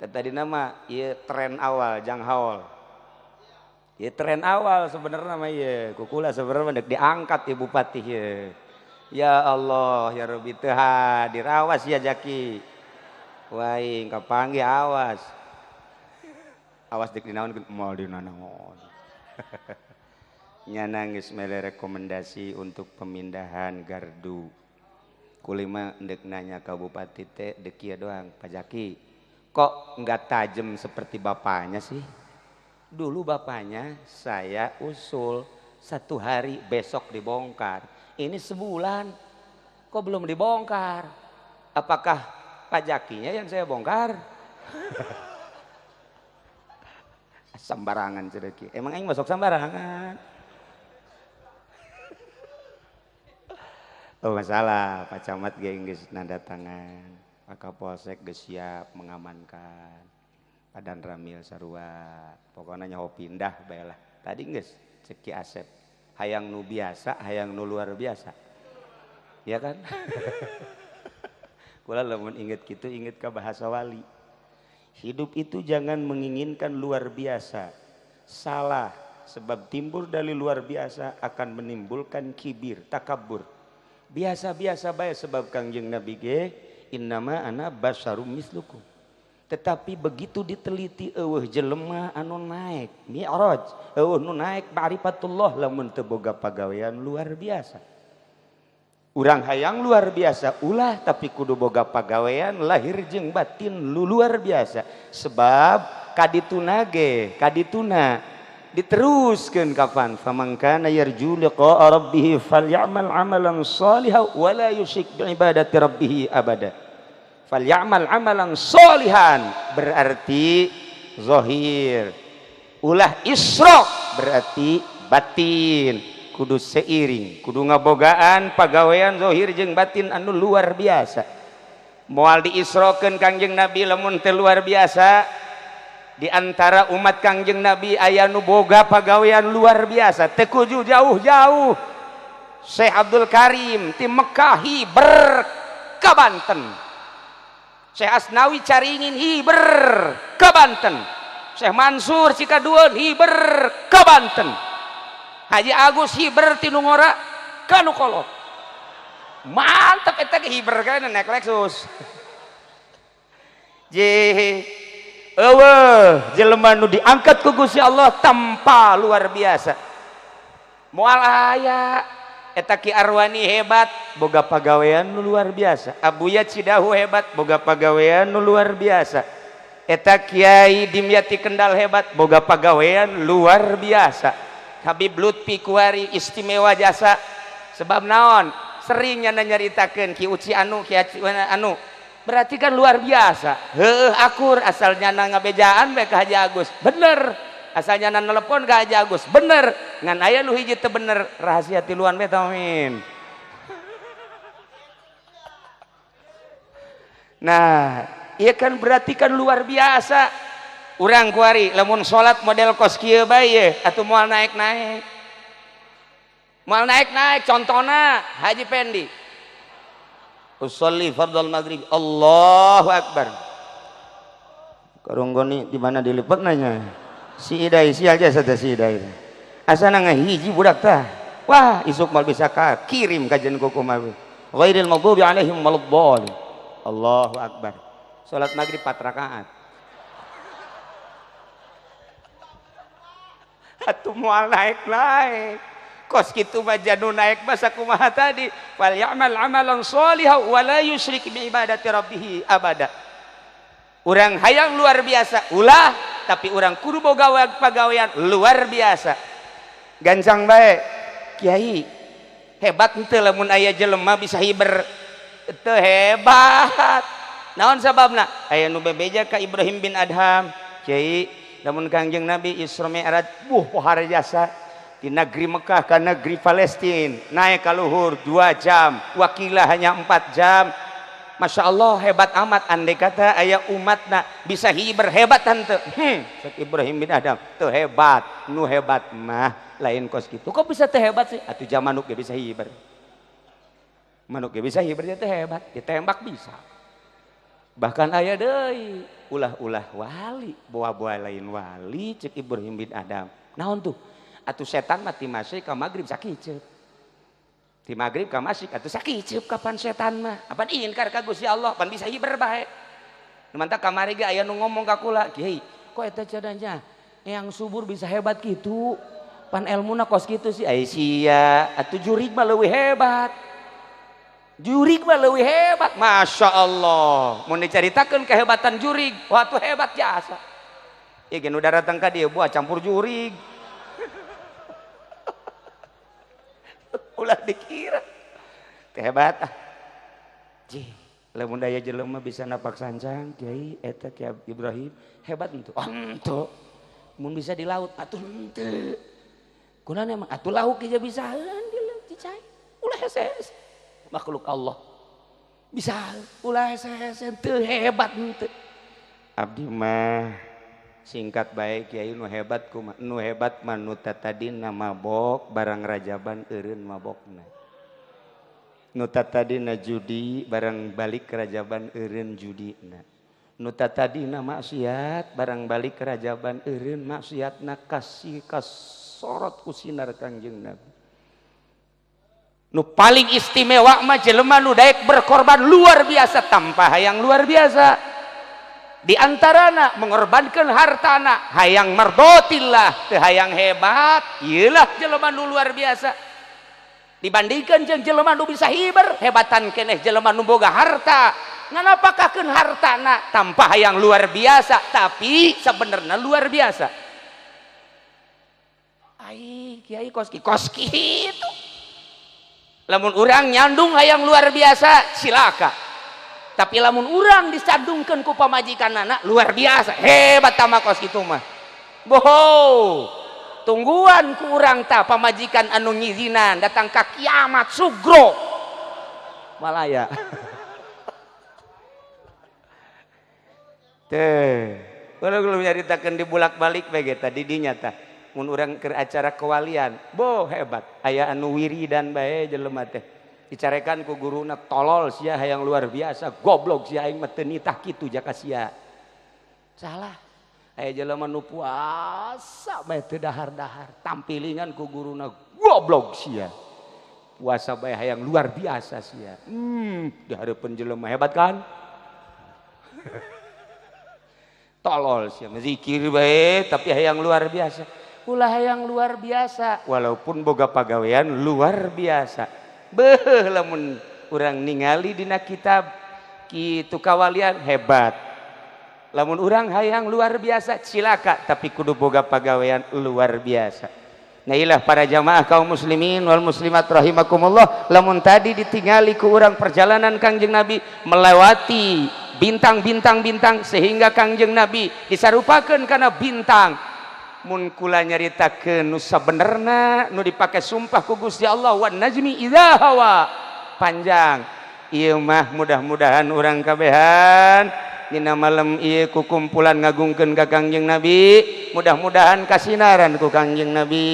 Teh tadina mah ieu tren awal jang haul. Ieu tren awal sebenarnya mah ieu. Kukula sebenarnya deuk diangkat ieu bupati ieu. Ya Allah ya Rabbi teu hadir awas ya Jaki. Waing kapanggih awas. Awas dek dinaon moal dinanaon. Nya nangis mere rekomendasi untuk pemindahan gardu. Kulima ndek nanya ka bupati teh dek kieu doang, Pak Jaki. Kok nggak tajem seperti bapaknya sih? Dulu bapaknya saya usul satu hari besok dibongkar. Ini sebulan kok belum dibongkar? Apakah Pak Jakinya yang saya bongkar? Sembarangan cereki. Emang aing masuk sembarangan. Oh masalah, Pak Camat ge geus nanda tangan. Pak Kapolsek geus siap mengamankan. Pak Danramil sarua. Pokoknya nyaho pindah bae lah. Tadi geus cek Ki Asep. Hayang nu biasa, hayang nu luar biasa. Ya kan? Kula lamun inget kitu inget ka bahasa wali. Hidup itu jangan menginginkan luar biasa. Salah, sebab timbul dari luar biasa akan menimbulkan kibir, takabur. Biasa-biasa bae sebab Kangjeng Nabi ge innama ana basyarum mislukum. Tetapi begitu diteliti eueuh jelema anu naik mi'raj, eueuh nu naik ma'rifatullah lamun teu boga pagawean luar biasa. Urang hayang luar biasa ulah tapi kudu boga pagawean lahir jeung batin lu luar biasa. Sebab kadituna ge kadituna diteruskeun kapan faman kana yarju liqa'a rabbih falyamal amalan sholihan wa la yusyrik bi ibadati rabbih abada. Falyamal amalan sholihan berarti zahir, ulah isyrok berarti batin. Kudu seiring, kudu ngabogaan pagawean zahir jeung batin anu luar biasa. Moal diisrokeun Kangjeng Nabi lamun teu luar biasa. Di antara umat Kangjeng Nabi aya nu boga pagawean luar biasa, teu kudu jauh-jauh. Syekh Abdul Karim ti Mekah hiber ka Banten. Syekh Asnawi Caringin hiber ka Banten. Syekh Mansur Cikadueun hiber ka Banten. Haji Agus hiber ti nu ngora ka nu kolot. Mantep eta ge hiber kana naik Lexus. Je eueuh jelema nu diangkat ku Gusti Allah tanpa luar biasa. Moal aya eta Ki Arwani hebat boga pagawean nu luar biasa. Abuya Cidahu hebat boga pagawean nu luar biasa. Eta Kiai Dimyati Kendal hebat boga pagawean luar biasa. Habib Lutfi Kuari istimewa jasa sebab naon seringnya nyaritakeun Ki Uci anu Ki anu berarti kan luar biasa. Heueuh akur asalnya ngabejaan bae ka Haji Agus bener, asalnya nelepon ka Haji Agus bener, ngan aya nu hiji teu bener rahasia tiluan bae tamin. Nah, iya kan berarti kan luar biasa. Urang kuari lamun salat model kos kieu bae ye atuh moal naik-naik. Moal naik-naik contohna Haji Pendi. Usolli fardhal maghrib. Allahu akbar. Karonggoni di mana dilipet nanya. Si Idai si aja saja si Idai. Asana ngahiji budak tah. Wah, isuk mal bisa ka kirim kajian kuku mah. Ghairil maghdubi alaihim waladdallin. Allahu akbar. Salat maghrib 4 rakaat. Atuh moal naik-naik. Kos kitu mah janu naik mah sakumaha tadi. Wal ya'mal amalan sholihan wa la yusyrik bi ibadati rabbih abada. Urang hayang luar biasa ulah, tapi urang kudu boga pagawean luar biasa. Gancang bae kiai hebat henteu lamun aya jelema bisa hiber teu hebat. Naon sababna? Aya nu bebeja ka Ibrahim bin Adham, kiai lamun Kangjeng Nabi Isra Mi'raj buh pohara jasa di negeri Mekah ke negeri Palestina naik ka luhur 2 jam, wakilah hanya 4 jam. Masya Allah hebat amat, andai kata aya umatna bisa hiber hebat henteu. Cek Ibrahim bin Adham teu hebat, nu hebat mah lain kos kitu. Kok bisa teu hebat sih? Atuh zaman manuk ge bisa hiber. Manuk ge bisa hiber teh hebat, ditembak bisa. Bahkan aya deui ulah-ulah wali, boa-boa lain wali cek Ibrahim bin Adham. Naon tuh? Atuh setan mah ti masih ka magrib sakiceup. Ti magrib ka masih atuh sakiceup kapan setan mah? Apan ingkar ka Gusti Allah, pan bisa hiber bae. Nu mantak kamari ge aya nu ngomong ka kula, "Kiai, kok eta cadanya yang subur bisa hebat gitu? Pan elmuna kos kitu sih." Ai sia, atuh jurig mah leuwih hebat. Jurig mah leuwih hebat. Masya Allah. Mun dicaritakeun kehebatan jurig, wah tuh hebat jasa. Ieu ge nu daratang ka dieu buah campur jurig. Ulah dikira teh hebat ah. Jih, lamun daya jelema bisa napak sancang, kiai eta Kiai Ibrahim hebat henteu. Oh, henteu. Mun bisa di laut atuh henteu. Kunaon emang atuh lauk ge bisaeun di laut cicai. Ulah hese-hese. Makhluk Allah. Bisa ulah hese-hese teu hebat henteu. Abdi mah singkat baik kiai nu hebat kumaha, nu hebat mah nu tatadina mabok barang rajaban eureun mabokna. Nu tatadina judi barang balik rajaban eureun judina. Nu tatadina maksiat barang balik rajaban eureun maksiatna kasih kasorot ku sinar Kangjeng Nabi. Nu paling istimewa mah jelema nu daek berkorban luar biasa tanpa hayang luar biasa. Di antarana mengorbankan hartana hayang mardotillah teu hayang hebat, ieulah jelema nu luar biasa. Dibandingkan jeung jelema nu bisa hiber, hebatan keneh jelema nu boga harta. Nganapakakeun hartana tanpa hayang luar biasa, tapi sebenarnya luar biasa. Ai kiai koski koski itu. Lamun urang nyandung hayang luar biasa silaka. Tapi lamun urang disandungkeun ku pamajikanana luar biasa hebat tama kos kitu mah. Boho tungguan ku urang ta pamajikan anu ngizinan datang ka kiamat sugro malaya. Teh kalau belum nyaritakeun dibulak-balik bae ge tadi dinya tah mun urang keur acara kewalian boh hebat aya anu wiridan bae jelema teh. Dicarekan ku guruna tolol sia hayang luar biasa goblok sia aing mah teu nitah kitu jaka sia. Salah. Aya jelema nu puasa bae teu dahar-dahar tampilingan ku guruna goblok sia. Puasa bae hayang luar biasa sia. Di hareupeun jelema hebat kan? Tolol sia zikir bae tapi hayang luar biasa. Ulah hayang luar biasa walaupun boga pagawean luar biasa. Beuh lamun urang ningali dina kitab kitu kawalian hebat. Lamun urang hayang luar biasa cilaka tapi kudu boga pagawean luar biasa. Nah ilah para jamaah kaum muslimin wal muslimat rahimakumullah, lamun tadi ditingali ku urang perjalanan Kangjeng Nabi melewati bintang-bintang-bintang sehingga Kangjeng Nabi disarupakeun kana bintang. Mun kula nyaritakeun nu sabenerna nu dipake sumpah ku Gusti Allah wan najmi idza hawa panjang. Ieu mah mudah-mudahan urang kabehan dina malam ieu ku kumpulan ngagungkeun ka Kangjeng Nabi, mudah-mudahan kasinaran ku Kangjeng Nabi,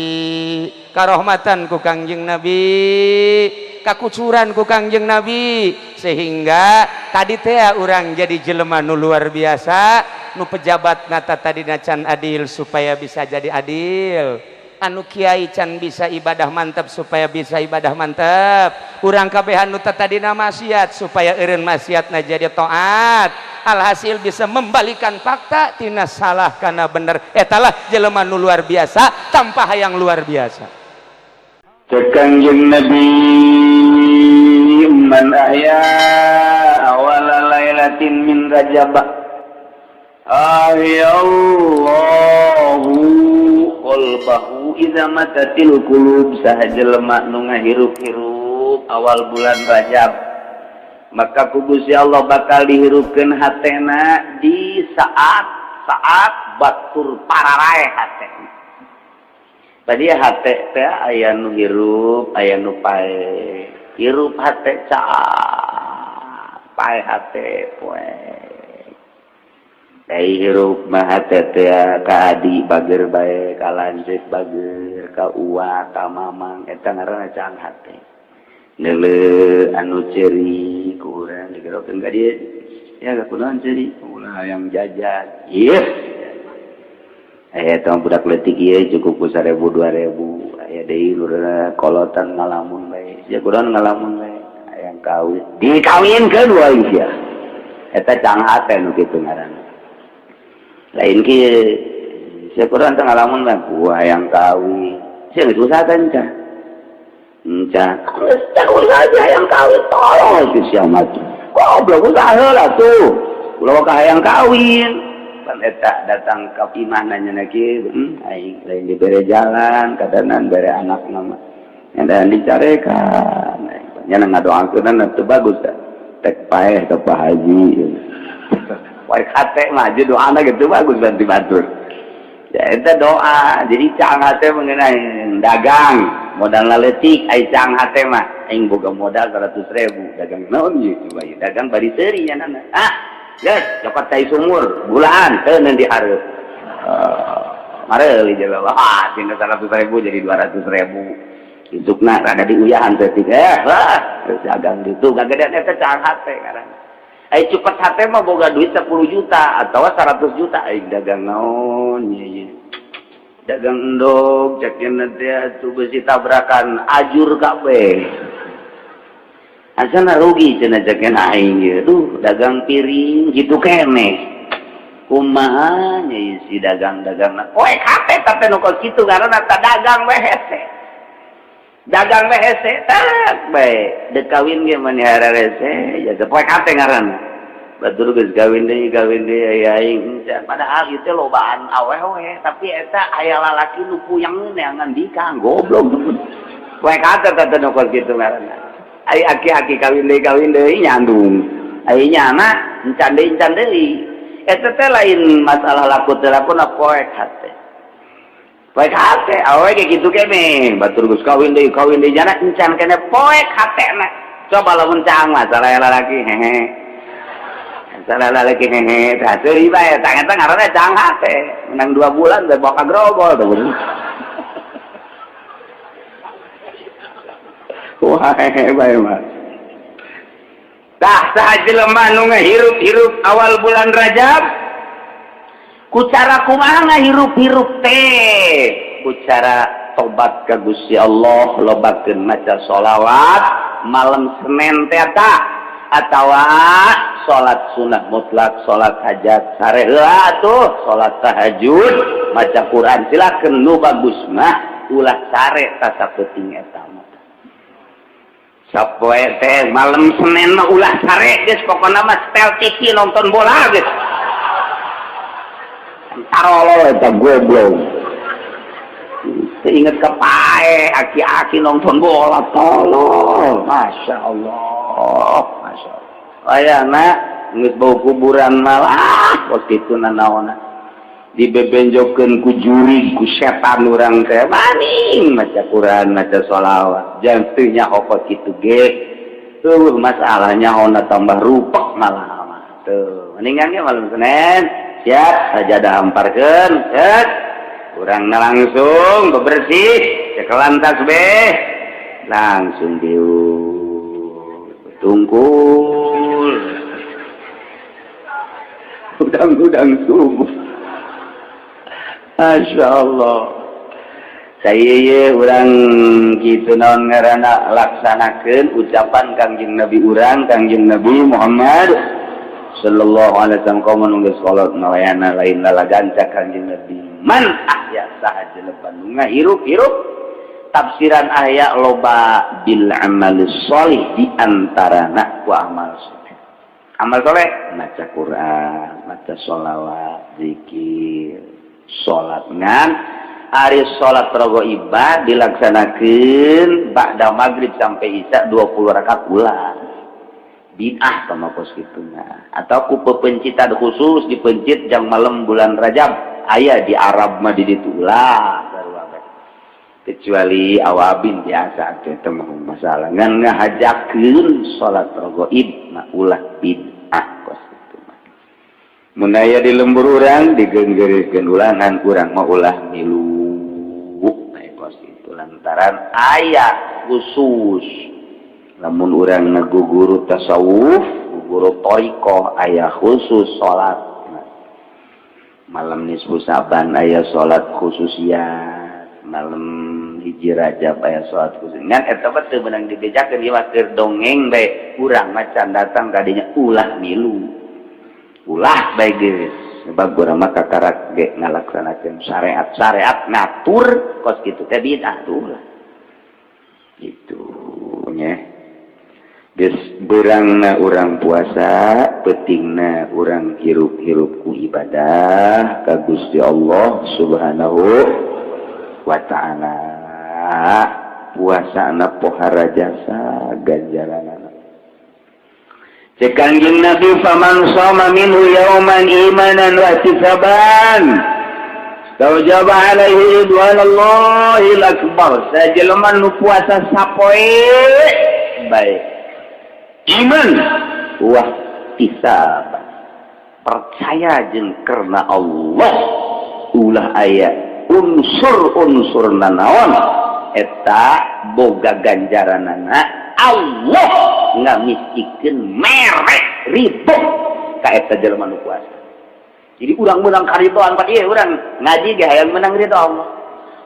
karohmatan ku Kangjeng Nabi, kakucuran ku Kangjeng Nabi, sehingga tadi teh urang jadi jelema nu luar biasa, nu pejabat nata tadi can adil supaya bisa jadi adil, anu kiai can bisa ibadah mantap supaya bisa ibadah mantap, urang kabehan nu tadina maksiat supaya eureun maksiatna jadi taat. Alhasil bisa membalikan fakta tina salah kana bener. Etalah jelema nu luar biasa tanpa hayang luar biasa. Cek Kangjeng Nabi, man ahya awala lailatin min Rajab ahyallahu qalbahu idza matatil qulub. Saha jelema nu ngahirup-hirup awal bulan Rajab, maka ku Gusti Allah bakal dihirupkeun hatena di saat saat batur pararaeh hatena. Tadi hate teh aya nu hirup, aya nu paeh. Hirup hate caang, paeh hate poe. Ai hirup mah hate teh ka adi bager bae, ka lanceuk bager, ka uwa, ka mamang, eta ngaranna caang hate. Neuleu anu ceuri ku urang digerokeun ka dieu. Ya kunaon ceuri? Ulah hayang jajan. Ieu. Aya tong budak leutik ieu cukup ku 1000 2000. Aya deui lurah kolotan ngalamun bae. Sia kunaon ngalamun bae? Hayang kawin. Dikawinkeun wae sia. Eta caang hate nu kitu ngaranna. Lain kieu. Sia kunaon teh ngalamun bae? Ku hayang kawin. Sia geus usaha teh encan. Encan. Geus teh usaha hayang kawin, tolong si sia mah. Goblok, usaha heula tuh. Ulah ka hayang kawin. Pan eta datang ka imah nanya kieu, aing lain dibere jalan, kadanan bere anak nama. Yang dicarekan. Nya ngadoakeun teu bagus teh. Tek paeh ka Pak Haji. Poek hate mah aja doana gitu bagus bantu batur. Ya eta doa. Jadi caang hate mengenai dagang, modal leutik ai caang hate mah. Aing boga modal 100.000, dagang naon ieu coba ieu? Dagang bari seuri nya nana. Ah, geus cokot cai sumur, gulaan teu dihareup. Mareuli jelema. Wah, tina 100.000 jadi 200.000. Isukna rada diuyahan saeutik, wah, geus dagang ditu gagedean. Eta caang hate ngaranna. Ai cupet hate mah boga duit 10 juta atau 100 juta, aing dagang naon ieu ieu? Dagang endog cek teh atuh, beusi tabrakan ajur kabeh. Asana rugi cenah cek aing ieu. Duh, dagang piring gitu keneh. Kumaha nya si dagang-dagang. Poek hate teh nu kos kitu ngaranna, ta dagang we hese. Dagang we hese tak bae. Dek kawin ge mani hararese, ya poek hate ngaranna. Batur geus kawin deui aya aing encan. Padahal ieu teh lobaan awewe, tapi eta aya lalaki nu puyang neangan dikang goblok. Poek hate teh nu kos kitu ngaranna. Ai aki-aki kawin deui nyandung. Ai nyana encan deui, encan deui. Eta teh lain masalah laku teu laku na, poek hate. Poek hate awewe ge kitu keneh. Batur geus kawin deui jana encan keneh poek hatena. Coba lamun caang masalah lalaki hehe. Masalah lalaki hehe, tah seuri bae tah eta ngaranna caang hate. Menang 2 bulan teh bawa ka grogol tuh. Wah, hehe bae mah. Tah saha jelema nu ngahirup-hirup awal bulan Rajab? Ku cara kumaha ngahirup-hirup teh? Ku cara tobat ka Gusti Allah, lobakeun maca sholawat malam Senin teh eta, atawa salat sunah mutlak, salat hajat sare heula tuh, salat tahajud, maca Quran silakeun. Nu bagus mah ulah sare ta sapeuting eta mah. Sapoe teh malam Senin mah ulah sare geus, pokona mah setel TV nonton bola geus. Tarolol eta goblok. Inget ke pae aki-aki nonton bola, tolol. Masya Allah, Masya Allah. Ayana geus bau kuburan malah kos kitu nanaonna. Dibebenjokeun ku jurig, ku setan urang teh maning maca Quran, maca sholawat. Jangan teu nyaho kos kitu ge. Tuh masalahnya ona tambah rupek malah mah. Tuh, mendingan ge malam Senin siap sajadah hamparkeun, set. Urangna langsung bebersih, cekelan tasbih, langsung diuk tungkul. Udang-udang subuh. Masya Allah. Saya urang gitu naon ngaranna laksanakeun ucapan Kangjeng Nabi urang, Kangjeng Nabi Muhammad sallallahu alaihi wasallam, komo nu geus kolot ngalayana lain lalaganca Kangjeng Nabi. Man ahya, saha jelema nu ngahirup-hirup, tafsiran ahya loba, bil amal sholih, di antarana ku amal soleh. Amal soleh maca Quran, maca sholawat, zikir, salat. Ngan ari salat raghaibah dilaksanakeun ba'da maghrib sampai isya 20 rakaat ulah, bid'ah sama kos kitu. Atau ku pepencitan khusus dipencit jang malam bulan Rajab, aya di Arab mah di ditu, ulah, kecuali awabin biasa teh mah masalah. Ngan ngahajakeun salat raghaib mah ulah, bid'ah kos kitu mah. Mun aya di lembur urang digenggeurekeun ulangan, urang mah ulah milu kos itu, lantaran aya khusus lamun urang ngaguguru tasawuf, guru thoriqoh, aya khusus salat malam nisfu Saban, aya salat khususiat malam 1 Rajab, aya salat khusus. Ngan eta mah teu meunang dibejakeun, ieu mah keur dongeng bae. Urang mah can datang kadinya ulah milu, ulah bae geus, sebab urang mah kakarak ge ngalaksanakeun syariat. Syariat ngatur kos kitu teh bid'ah tuh lah itu nya. Geus beurangna urang puasa, peutingna urang hirup-hirup ku ibadah ka Gusti Allah Subhanahu wa Ta'ala. Puasana pohara jasa ganjaranana. Cek Kangjeng Nabi, faman shoma minhu yauman imanan wa ihtisaban istaujaba alaihi ridwanallahil akbar. Sajelema nu puasa sapoe bae iman wa ihtisaban, percaya jeung karena Allah, ulah aya unsur-unsur nanaon, eta boga ganjaranana. Allah ngamistikeun mere ridho ka eta jelema nu puasa. Jadi urang menang karidoan Pak, ieu urang ngaji ge hayang menang ridho Allah,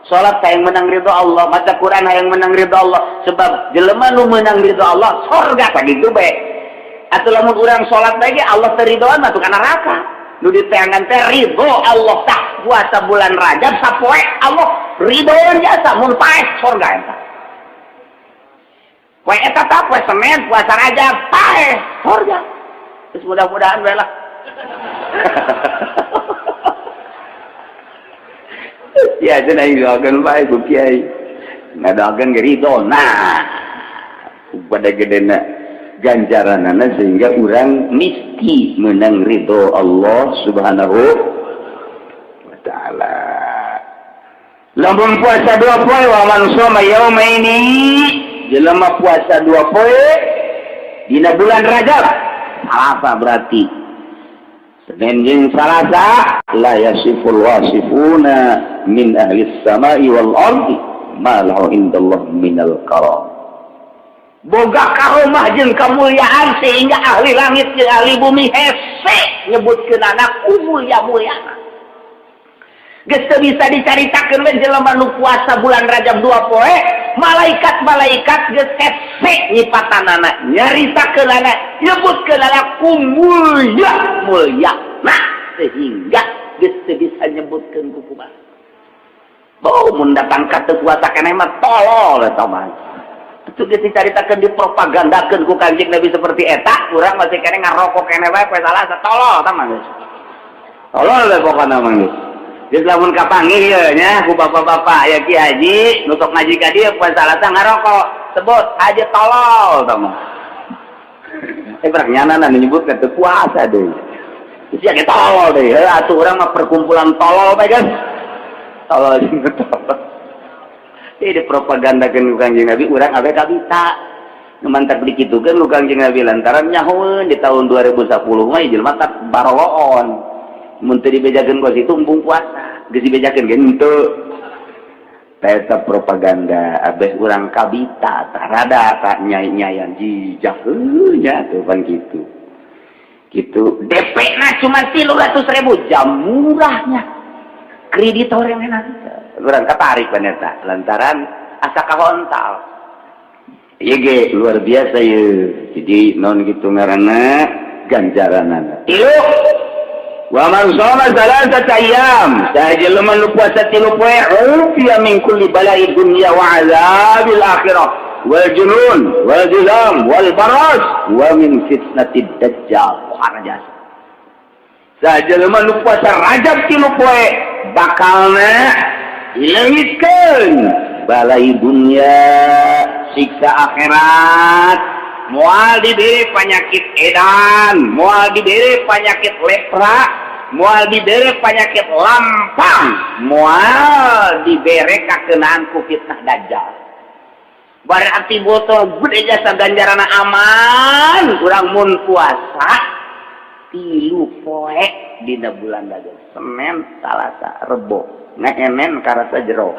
salat hayang menang ridho Allah, maca Quran hayang menang ridho Allah, sebab jelema nu menang ridho Allah sorga, sakitu bae. Atuh lamun urang salat bae ge Allah teu ridhoan mah ka neraka. Nu diteangan teh ridho Allah. Tah, puasa bulan Rajab sapoe Allah ridhoan jasa, mun paeh sorga eta. Poe eta tah, poe Senin puasa Rajab paeh sorga. Terus mudah-mudahan bae lah. Ya cenah doakeun bae ku kiai. Ngadoakeun ge ridho. Nah, pada gedena ganjaranana sehingga urang misti menang ridho Allah Subhanahu wa Ta'ala. Lamun puasa 2 poe, wa man shoma yaumaini, jelema puasa 2 poe dina bulan Rajab, Salasa berarti Senin jeung Salasa, la yasiful wasifuna min ahli samai wal ardi ma lahu indallah minal karam. Boga karomah jeung kemuliaan sehingga ahli langit jeung ahli bumi hese nyebutkeun anak mulia-muliana. Geus teu bisa dicaritakeun we jelema nu puasa bulan Rajab 2 poe, malaikat-malaikat geus hese nyipatanana, nyaritakeunana, nyebutkeunana ku mulia mulia. Nah, sehingga geus teu bisa nyebutkeun ku kumaha. Oh, mun datang ka teu puasa keneh mah tolol eta mah. Itu geus dicaritakeun, dipropagandakeun ku Kanjeng Nabi seperti eta, urang masih keneh ngarokok keneh bae poe Salasa, tolol eta mah geus. Tolol we pokona mah geus. Geus lamun kapanggih ieu nya ku bapak-bapak aya ki haji nu sok ngaji ka dieu poe Salasa ngarokok, sebut haji tolol eta mah. Eh, berak nyana nyebutkeun teu puasa deui. Terus ya tolol deui. Heuh atuh urang mah perkumpulan tolol bae kan. Tolol jeung tolol. Ini dipropagandakeun ku Kanjeng Nabi, urang abe kabita. Nu mantak dikitukeun ku Kangjeng Nabi lantaran nyahoeun di tahun 2010 mah jelema tak baroloon. Mun teu dibejakeun kos itu embung puasa. Geus dibejakeun ge henteu. Eta propaganda abeh urang kabita tah rada tak nyai-nyayan jijak nya tuh pan kitu. Gitu DP na cuma 300.000 jam murahnya kreditor yang enak urang katarik pan eta lantaran asa kahontal ieu ge luar biasa ye. Jadi non gitu ngaranna ganjaranana tilu. Wa man shoma salasata ayyam, saha jelema nu puasa 3 poe, ufiya min kulli bala'i dunya wa azabil akhirah wal junun wal juzam wal baras wa min fitnatid dajjal. Jasa saha jelema nu puasa Rajab 3 poe bakalna dileungitkeun balai dunia, siksa akhirat, moal diberi penyakit edan, moal diberi penyakit lepra, moal diberi penyakit lampang, moal diberi kakenaan ku fitnah dajjal. Berarti botol gede jasa ganjaran aman kurang mun puasa 3 poe dina bulan Rajab, Senin, Salasa, Rebo, ngehenen karasa jero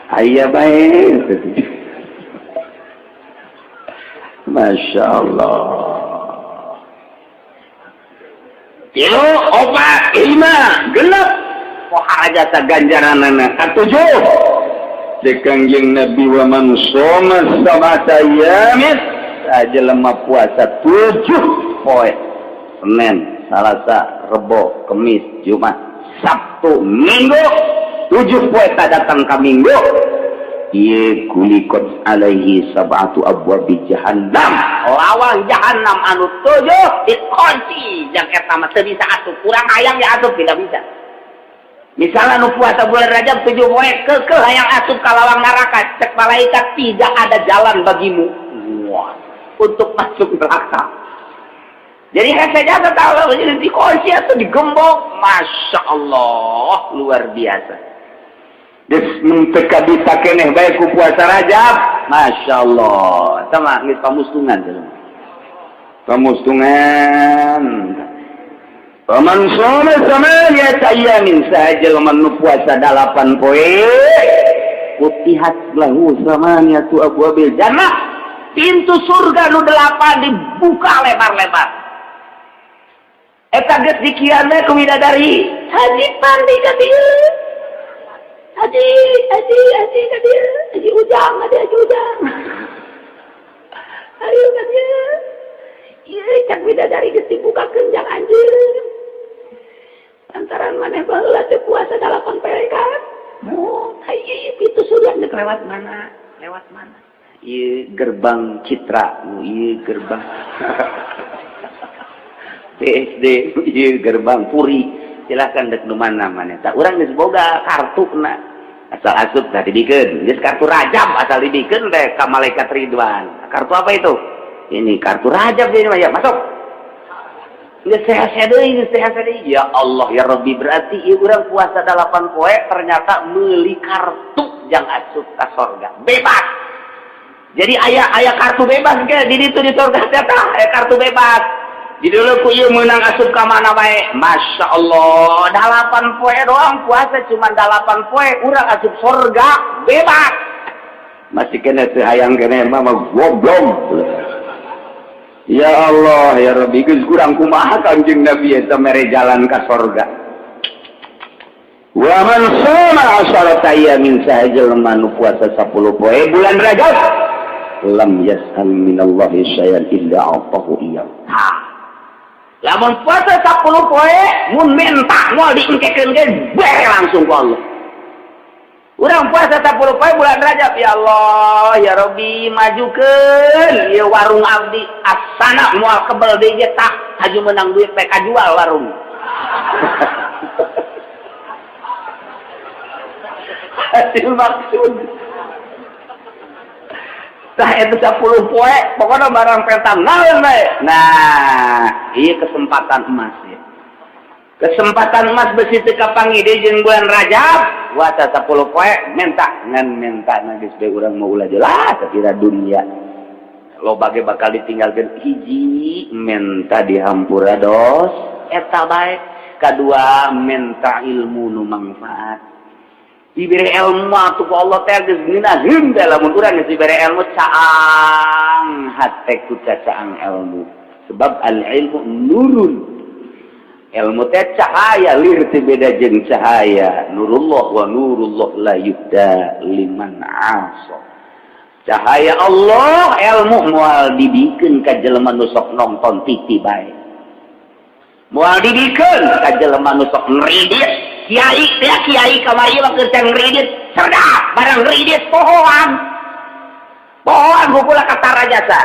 aya bae. Masya Allah. 3, 4, 5, 6 pohara jasa ganjaranana. Katujuh cek Kangjeng Nabi wa man shoma sab'ata ayyamin, jelema puasa 7 poe, Senin, Salasa, Rebo, Kemis, Jumat, Sabtu, Minggu, 7 poe tak datang ka Minggu, ieu kulikot alaihi sab'atu abwabi jahannam, lawang jahannam anu 7 dikunci jang eta mah teu bisa asup. Kurang hayang ya asup tidak bisa. Misalnya nu puasa bulan Rajab 7 poe keukeuh hayang asup ka lawang neraka, cek malaikat tidak ada jalan bagimu. Wah, untuk masuk neraka. Jadi hese jasa tahu jadi dikunci atau digembok. Masya Allah, luar biasa. Geus mun teu kabita keneh bae ku puasa Rajab. Masya Allah. Sama geus pamustungan jelema. Pamustungan. Paman shoma samaniyata ayyamin, saha jelema nu puasa 8 poe, futihat lahu samaniyatu abwabil jannah, pintu surga nu 8 dibuka lebar-lebar. Eta geus dikianna ku bidadari. Haji Pandi ka dieu. Haji, haji, haji ka dieu. Haji Ujang, haji, haji Ujang. Ayo ka dieu. Ieu cak bidadari geus dibukakeun jang anjeun. Lantaran maneh baheula teh puasa 8 poe kan. Oh, ieu pintu surga nek lewat mana? Lewat mana? Ieu gerbang Citra, ieu gerbang PSD, ieu gerbang Puri. Silakan dek nu mana maneh. Tah urang geus boga kartuna. Asal asup tah dibikeun. Geus kartu Rajab asal dibikeun teh ka malaikat Ridwan. Kartu apa itu? Ini kartu Rajab ini mah ya, masuk. Geus sehat deui, geus sehat deui. Ya Allah ya Rabbi, berarti ieu urang puasa 8 poe ternyata meuli kartu jang asup ka sorga. Bebas. Jadi aya aya kartu bebas ge di ditu di sorga teh tah, aya kartu bebas. Di dulu ku ieu meunang asup ka mana bae. Masya Allah, 8 poe doang puasa cuma 8 poe urang asup sorga bebas. Masih kena teu hayang keneh mah goblok. Ya Allah ya Rabbi, geus kurang kumaha Kangjeng Nabi eta mere jalan ka sorga. Wa man shoma asharata ayyamin, saha jelema nu puasa 10 poe bulan Rajab, lam yas'al minallahi syai'an illa a'tahu iyyahu. Ha. Lamun puasa 10 poe mun minta moal diengkekeun ge bere langsung ku Allah. Urang puasa 10 poe bulan Rajab, ya Allah ya Rabbi majukeun ieu warung abdi, asana moal kebel deui ge tah haju menang duit teh kajual warung. Hasil maksud. Tah itu 10 poe pokoknya barang petang naon bae. Nah, ieu kesempatan emas ya. Kesempatan emas besi teu kapanggih deui jeung bulan Rajab. Puasa 10 poe minta ngan minta geus bae urang mau ulah jelas kira dunia. Loba ge bakal ditinggalkeun. Hiji, minta dihampura dos eta bae. Kadua, minta ilmu nu manfaat. Dibere ilmu atuh ku Allah teh geus ngeunaheun teh. Lamun urang geus dibere ilmu, caang hate ku caang ilmu, sebab al ilmu nurun, ilmu teh cahaya. Lir teh beda jeung cahaya. Nurullah wa nurullah la yuhda liman asa. Cahaya Allah, ilmu, moal dibikeun ka jelema nu sok nonton TV bae, moal dibikeun ka jelema nu sok ngridit. Kiai teh, kiai kamari mah keur ngridit cerdas, barang ngridit pohoan pohoan hukula kata jasa.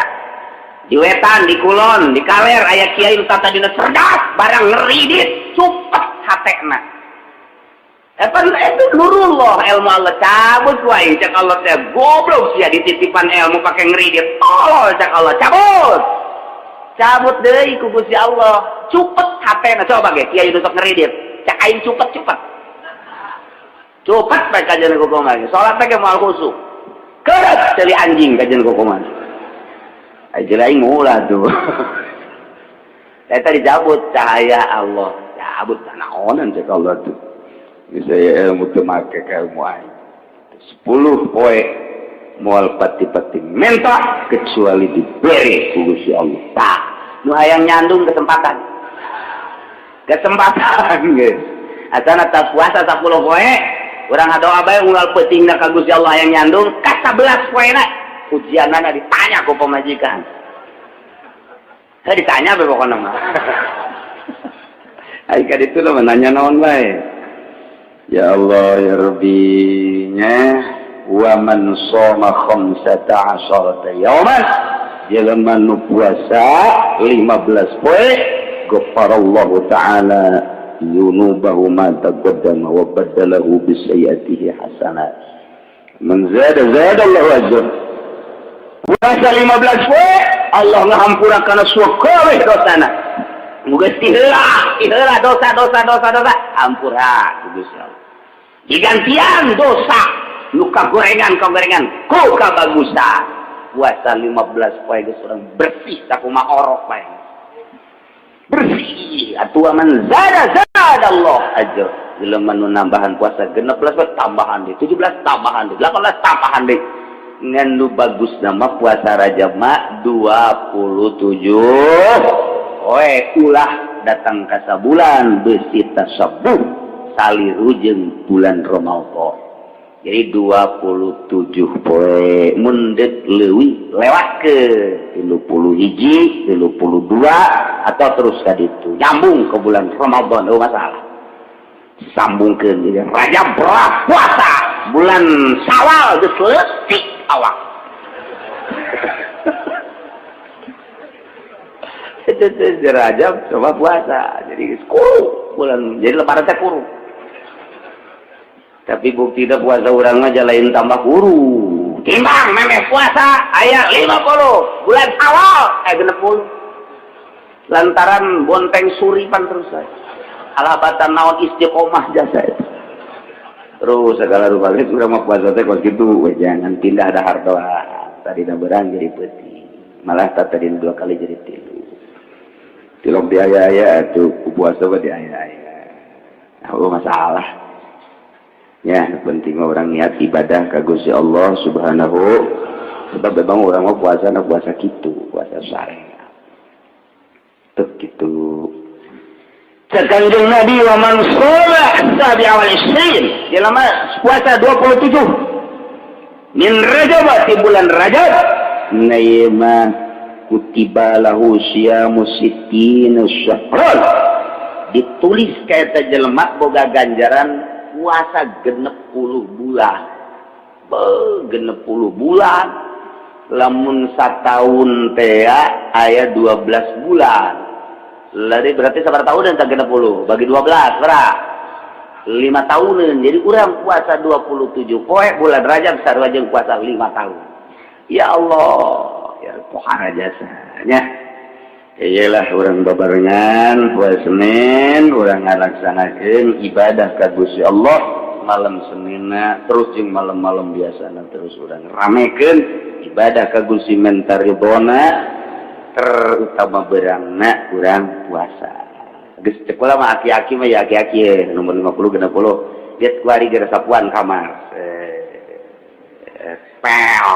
Di wetan, di kulon, di kaler aya kiai nu tadina cerdas, barang ngeridit cupet hatena. Eta itu nurullah, ilmu Allah cabut wae. Cek Allah teh, "Goblok sia, dititipan ilmu pake ngeridit, tolol." Cek Allah, cabut, cabut deui ku Gusti Allah, cupet hatena. Coba ge kiai nu sok ngeridit, cek aing cupet, cupet, cupet bae kajian ku kumaha. Salat teh moal khusyuk, keureut ceuli anjing kajian ku kumaha. Ai aing ulah tuh. Eta dicabut cahaya Allah, cabut naonan cek Allah tuh. Saya ilmu teu make ka ilmu aing. 10 poe moal pati-pati minta kecuali diberi ku Gusti Allah. Tah, nu hayang nyandung, kesempatan. Kesempatan geus. Asana tak puasa 10 poe, urang ngadoa bae unggal peutingna ka Gusti Allah hayang nyandung, ka 11 poena ujianana ditanya ku pamajikan. Saya ditanya bae pokokna mah. Ai ka ditu mah nanya naon bae. Ya Allah ya Rabbi nya. Wa man shoma 15 yauman, jelema nu puasa 15 poe, ghafarallahu ta'ala dzunubahu ma taqaddama wa baddalahu bi sayyi'atihi hasanat. Man zada zada Allahu ajr. Puasa 15 poe, Allah ngahampura kana kabeh dosana. Geus tiheula tiheula dosa dosa dosa dosa, ampura ku Gusti Allah, digantian dosa nu kagorengan kagorengan ku kabagusan. Puasa 15 poe geus urang bersih sakumaha orok bae bersih atuh. Man zada zada Allah ajr. Jelema nu nambahan puasa 16 poe, tambahan deui 17, tambahan deui 18, tambahan deui. Ngan nu bagus nama puasa Rajab mah 27 poe, ulah datang ka sabulan besi tasabuh saliru jeung bulan Ramadan. Jadi 27 poe, mun dek leuwih lewat ke 31, 32, atau terus ka ditu nyambung ke bulan Ramadan, oh masalah sambungkeun. Jadi Rajab berat puasa, bulan Syawal geus leutik awak itu. Rajab coba puasa jadi kuru bulan, jadi Lebaran teh kuru. Tapi bukti puasa urang mah lain tambah kuru, timbang memeh puasa aya 50, bulan Syawal aya 60, lantaran bonteng suripan terus saya alabatan naon istiqomah jasa itu terus segala rupa. Geus urang mah puasa teh kos kitu we, jangan pindah dahar doa. Tadi berang jadi peuting, malah tadi dua kali jadi tilu. Tilok di aya-aya atuh ku puasa mah di aya-aya. Oh masalah ya, penting orang niat ibadah ka Gusti Allah Subhanahu, sebab memang orang mau puasa na puasa gitu, puasa syariat tuh gitu. Cek Kanjeng Nabi, wa man shoma sabi'a wal isrin, jelema puasa 27 min Rajab, di bulan Rajab na mah, kutiba lahu siyamu sittina syahran, ditulis ka eta jelema boga ganjaran puasa 60 bulan. Be, 60 bulan, lamun satahun teh aya 12 bulan. Lari berarti sabar tahun dan 60 bagi 12 berapa? 5 tahunan. Jadi kurang puasa 27 poe bulan Rajab sarua jeung puasa 5 tahun. Ya Allah, ya pohara jasanya. Iyalah urang babarengan poe Senin urang ngalaksanakeun ibadah ka Gusti Allah malam Seninna terus jeung malam-malam biasana terus urang ramekeun ibadah ka Gusti menta ridona terutama berangna urang puasa. Geus cek kula mah aki-aki mah ya aki-aki nomor 50 60 lihat kuari geus sapuan kamar. Pel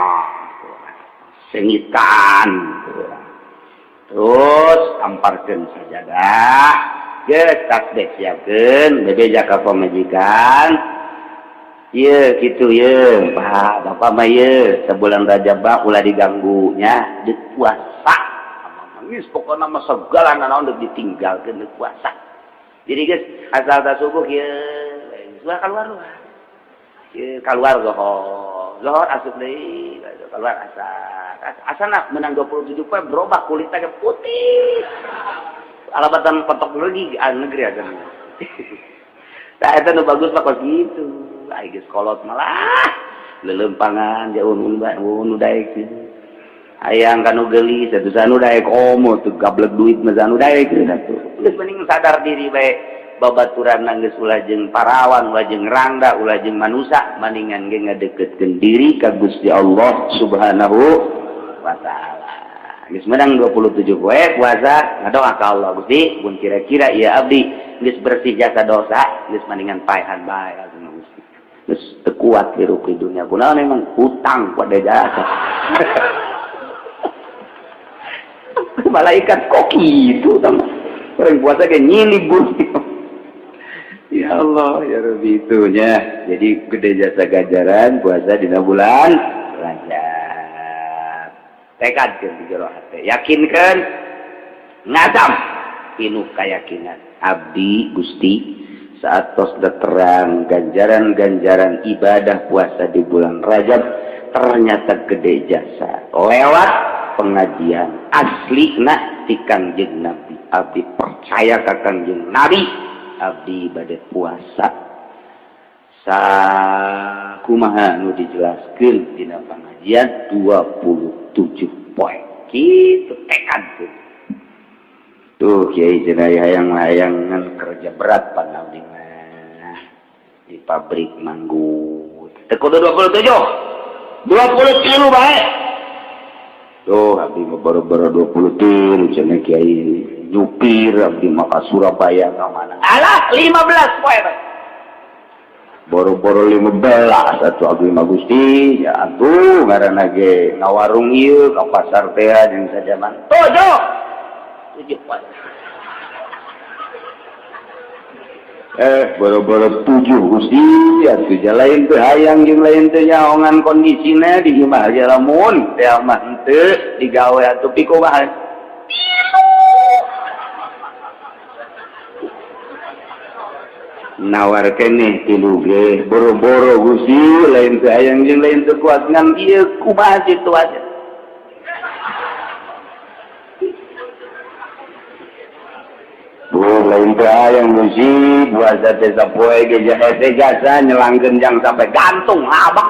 sengitan terus amparkeun sajadah geus tasbih siapkeun bebeja ka pamajikan ieu kitu ye Pak bapak mah ye sabulan Rajab ulah diganggu nya deuk puasa geus pokona mah segala nanaon deuk ditinggalkeun deuk puasa. Jadi geus asal ta subuh ieu ulah keluar ieu keluar zohor zohor asup deui keluar asar asana menang 27 poin berubah kulitnya ke putih alabatan petok lagi negeri aja. Nah itu nu bagus mah kos gitu ai geus kolot malah lelempangan jauh nu daek hayang kanu geulis atuh sanu daek komo tuh gablek duit mah sanu daek atuh geus mending sadar diri bae babaturan geus ulah jeung parawan ulah jeung rangda ulah jeung manusa maningan ge ngadeukeutkeun diri ka Gusti Allah Subhanahu wa ta'ala. Geus menang 27 poe puasa ngadoa ka Allah Gusti mun kira-kira ieu abdi geus bersih jasa dosa geus maningan paehan bae atuh Gusti. Geus teu kuat hirup di dunia kunaon emang hutang pada jasa. Malaikat kok kitu tah orang puasa ge nyilib Gusti. Ya Allah ya Rabbi itunya. Jadi gede jasa ganjaran puasa dina bulan Rajab. Tekadkeun di jero hate, yakinkeun ngazam pinuh keyakinan abdi Gusti saat tos terang ganjaran-ganjaran ibadah puasa di bulan Rajab ternyata gede jasa lewat pengajian asli na ti Kangjeng Nabi. Abdi percaya ka Kangjeng Nabi, abdi bade puasa sakumaha nu dijelaskeun dina pengajian 27 poe kitu tekad tuh. Tuh kiai cenah hayang-hayangan kerja berat pan abdi mah di pabrik manggut teu kudu 27 23 bae. Tuh abdi mah boro-boro 23 cenah kiai nyupir abdi mah ka Surabaya ka mana alah 15 poe bae boro-boro 15 atuh abdi mah Gusti ya atuh ngaranna ge ngawarung ieu ka pasar teh jeung sajaman 7 7 poe. Boro-boro 7 Gusti atuh lain teu hayang jeung lain teu nyaongan kondisina di imah ge lamun teh mah henteu digawe atuh pikumaha nawar keneh tilu ge boro-boro Gusti lain teu hayang jeung lain teu kuat ngan ieu kumaha situasi. Lain teu hayang Gusti puasa teh sapoe ge hese jasa nyelangkeun jang sampai gantung abak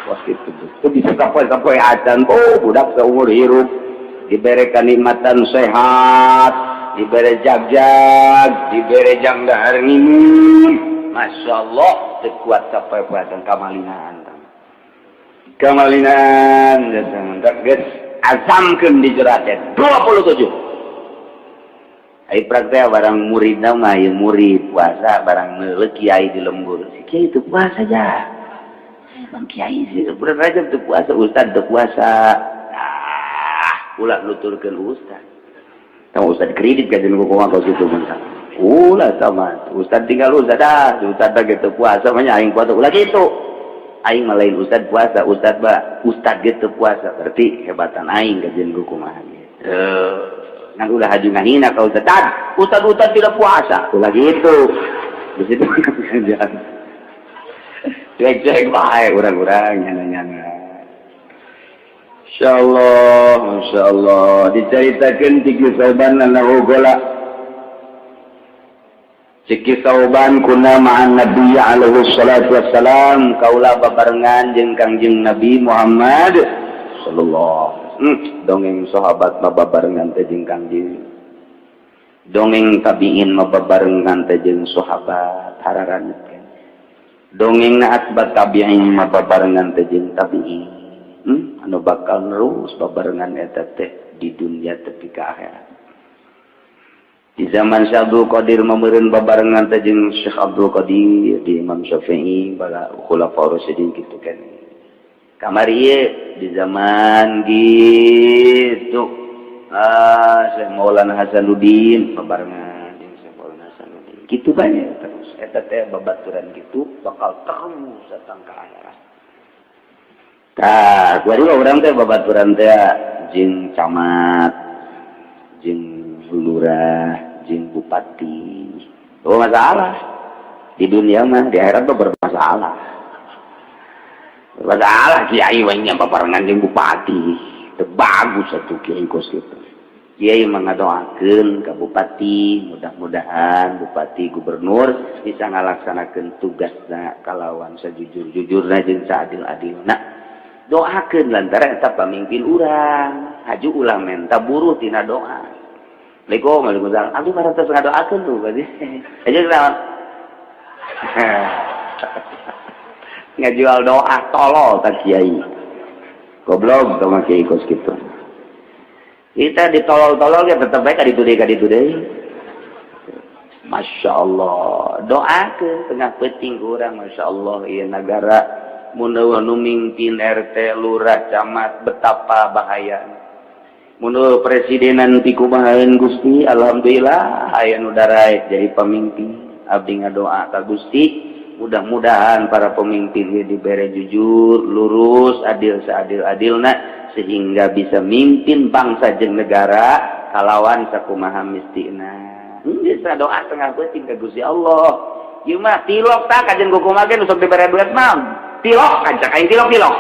kos kitu teu bisa sapoe-sapoe acan. Oh budak saumur hirup dibere kanikmatan sehat dibere jagjag dibere jang dahar nginum Masya Allah teu kuat sapoe-poe kamalinaan kamalinaan geus azamkeun di jero teh 27. Ai praktek barang murid mah ieu murid puasa barang neuleuh kiai di lembur si kiai teu puasa ja bang kiai sih bulan Rajab teu puasa ustad teu puasa ah ulah nuturkeun ustad tong ustad kredit ka jeung kumaha kos kitu mah ulah sama ustad tinggal ustad ah ustad ge teu puasa mah nya aing puasa ulah kitu aing mah lain ustad puasa ustad ba ustad ge teu puasa berarti hebatan aing ka jeung kumaha gitu. Nang ulah haji ngahina ka ustad ustad ustad tidak puasa ulah gitu di situ cuek-cuek bae urang-urang nyana-nyana. Insyaallah masyaallah dicaritakeun ti Sauban annahu gola Ciki Sauban kuna ma'an Nabi alaihi salatu wassalam kaula babarengan jeung Kangjeng Nabi Muhammad sallallahu alaihi. Dongeng sahabat mah babarengan teh jeung Kangjeng, dongeng tabiin mah babarengan teh jeung sahabat hararanut kan, dongeng na atba tabiin mah babarengan teh jeung tabiin. Anu bakal nerus babarengan eta teh di dunia tepi ka akhirat. Di zaman Syekh Abdul Qadir mameureun babarengan teh jeung Syekh Abdul Qadir, di Imam Syafi'i, bala khulafaur rasyidin kitu kan. Kamari ieu di zaman gitu Syekh Maulana Hasanuddin babarengan jeung Syekh Maulana Hasanuddin kitu banyak terus eta teh babaturan gitu bakal terus datang ke akhirat. Tah, kuari urang teh babaturan teh jeung camat, jeung lurah, jeung bupati. Oh, masalah. Di dunia mah, di akhirat mah bermasalah. Bermasalah kiai we nya babarengan jeung bupati. Teu bagus atuh kiai kos kitu. Kiai mah ngadoakeun ka bupati, mudah-mudahan bupati gubernur bisa ngalaksanakeun tugasna kalawan sajujur-jujurna jeung saadil-adilna. Doakeun lantaran eta pamimpin urang, haju ulah menta buruh tina doa. Assalamualaikum, waalaikumsalam. Abdi mah tos ngadoakeun tuh berarti. Aja naon? Ngajual doa tolol tak kiai. Goblok sama kiai kos kitu. Kita ditolol-tolol ya tetep bae ka ditu deui ka ditu deui. Masya Allah, doakeun tengah peuting urang, Masya Allah, ieu nagara mun nu mimpin RT, lurah, camat betapa bahaya. Mun presidenan pikumahaeun Gusti, alhamdulillah aya nu daraek jadi pemimpin. Abdi ngadoa ka Gusti, mudah-mudahan para pemimpin ieu dibere jujur, lurus, adil seadil-adilna sehingga bisa mimpin bangsa jeung negara kalawan sakumaha mistina. Bisa doa tengah peuting ka Gusti Allah. Ieu mah tilok tah kajen kumaha ge nu sok dibere duit mah. Tilok kaca aing tilok-tilok.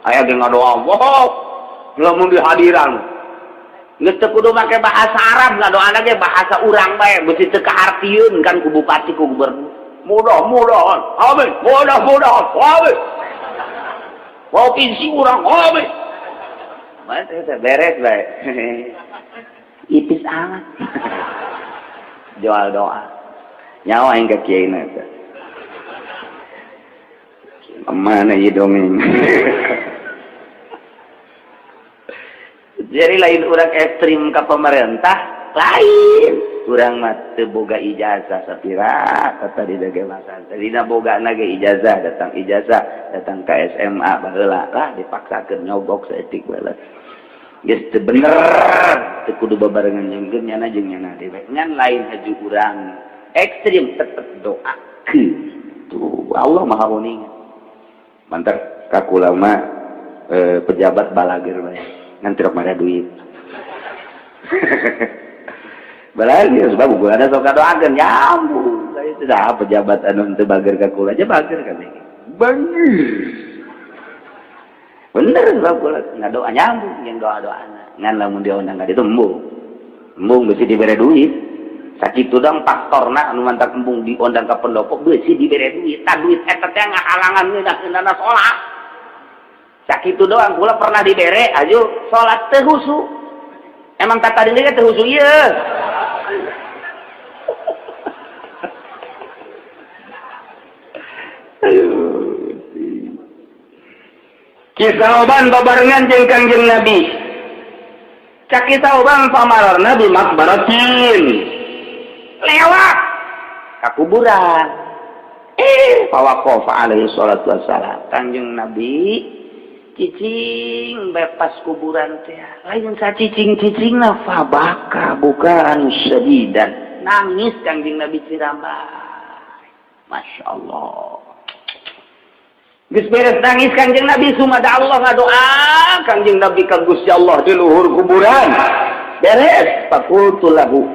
Aya ge ngadoa, wow, lamun dihadiran. Geus teu kudu make bahasa Arab ngadoana ge bahasa urang bae, beusi teu kahartieun kan ku bupati ku gubernur. Mudah-mudahan, amin, mudah-mudahan, amin. Provinsi urang, amin. Mah teh beres bae. Ipis amat. Jual doa. Nyawa aing ka kiai na teh. Mana ieu dongeng? Jadi lain urang ekstrim ke pemerintah, lain. Urang mah teu boga ijazah sapira tadi dage masa. Tadina boga ge ijazah, datang ke SMA baheula lah dipaksakeun nyogok saeutik baheula. Geus teu bener, teu kudu babarengan jeung nyana jeung nyana deui. Ngan lain haju urang ekstrim tetep doakeun. Tuh Allah Maha Uninga. Mantar kakula mah pejabat balager bae. Ngan teu mara duit. Balager sebab gua ada sok doakeun nyambung. Itu dah pejabat anu teu bager ka kula aja bager kan. Bager. Bener sebab kula ngadoa nyambung jeung doa-doana. Ngan lamun dia undang ka ditu embung. Embung beusi dibere duit. Sakitu dong faktorna anu mantak embung diondang ka pendopo beusi dibere duit. Tah duit eta teh ngahalangan ngeunah-ngeunahna salat. Sakitu doang kula pernah dibere aju salat teu husu. Emang tata diri teu husu ieu. Kisah oban babarengan jeung Kangjeng Nabi. Cak kisah oban pamararna di makbaratin. Lewat ka kuburan. Fawaqafa alaihi salatu wassalam. Kangjeng Nabi cicing bebas kuburan teh. Lain sacicing-cicingna fabaka bukan sadidan. Nangis Kangjeng Nabi cirambay. Masya Allah. Geus beres nangis Kangjeng Nabi sumada Allah ngadoa Kangjeng Nabi ka Gusti Allah di luhur kuburan. Beres faqultu lahu.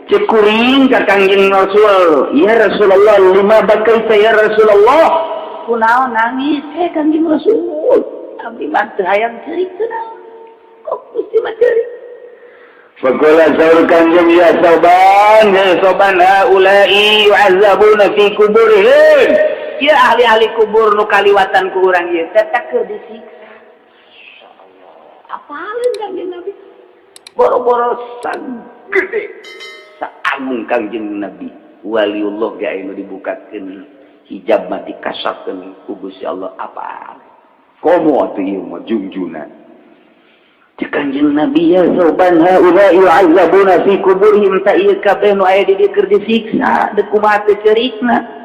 Cek kuring ka Kangjeng Rasul, ya Rasulullah lima bakaita ya Rasulullah. Kunaon nangis Kangjeng Rasul? Abdi mah teu hayang ceurik kunaon? Kok Gusti mah ceurik? Faqala saur Kangjeng ya soban haula'i yu'azzabuna fi kuburihim. Ya ahli-ahli kubur nu kaliwatan ku urang ieu teh keur disiksa. Apalin Kangjeng Nabi? Boro-boro gede saagung Kangjeng Nabi, waliullah ge anu dibukakeun hijab mah, dikasyafkeun ku Gusti Allah, apa komo atuh ieu mah jungjunan. Cek Kanjeng Nabi, "Ya Tsauban, haula yu'azzabuna fi kuburihim." Ta ieu kabeh nu aya di dieu keur disiksa, deuk kumaha teu ceurikna.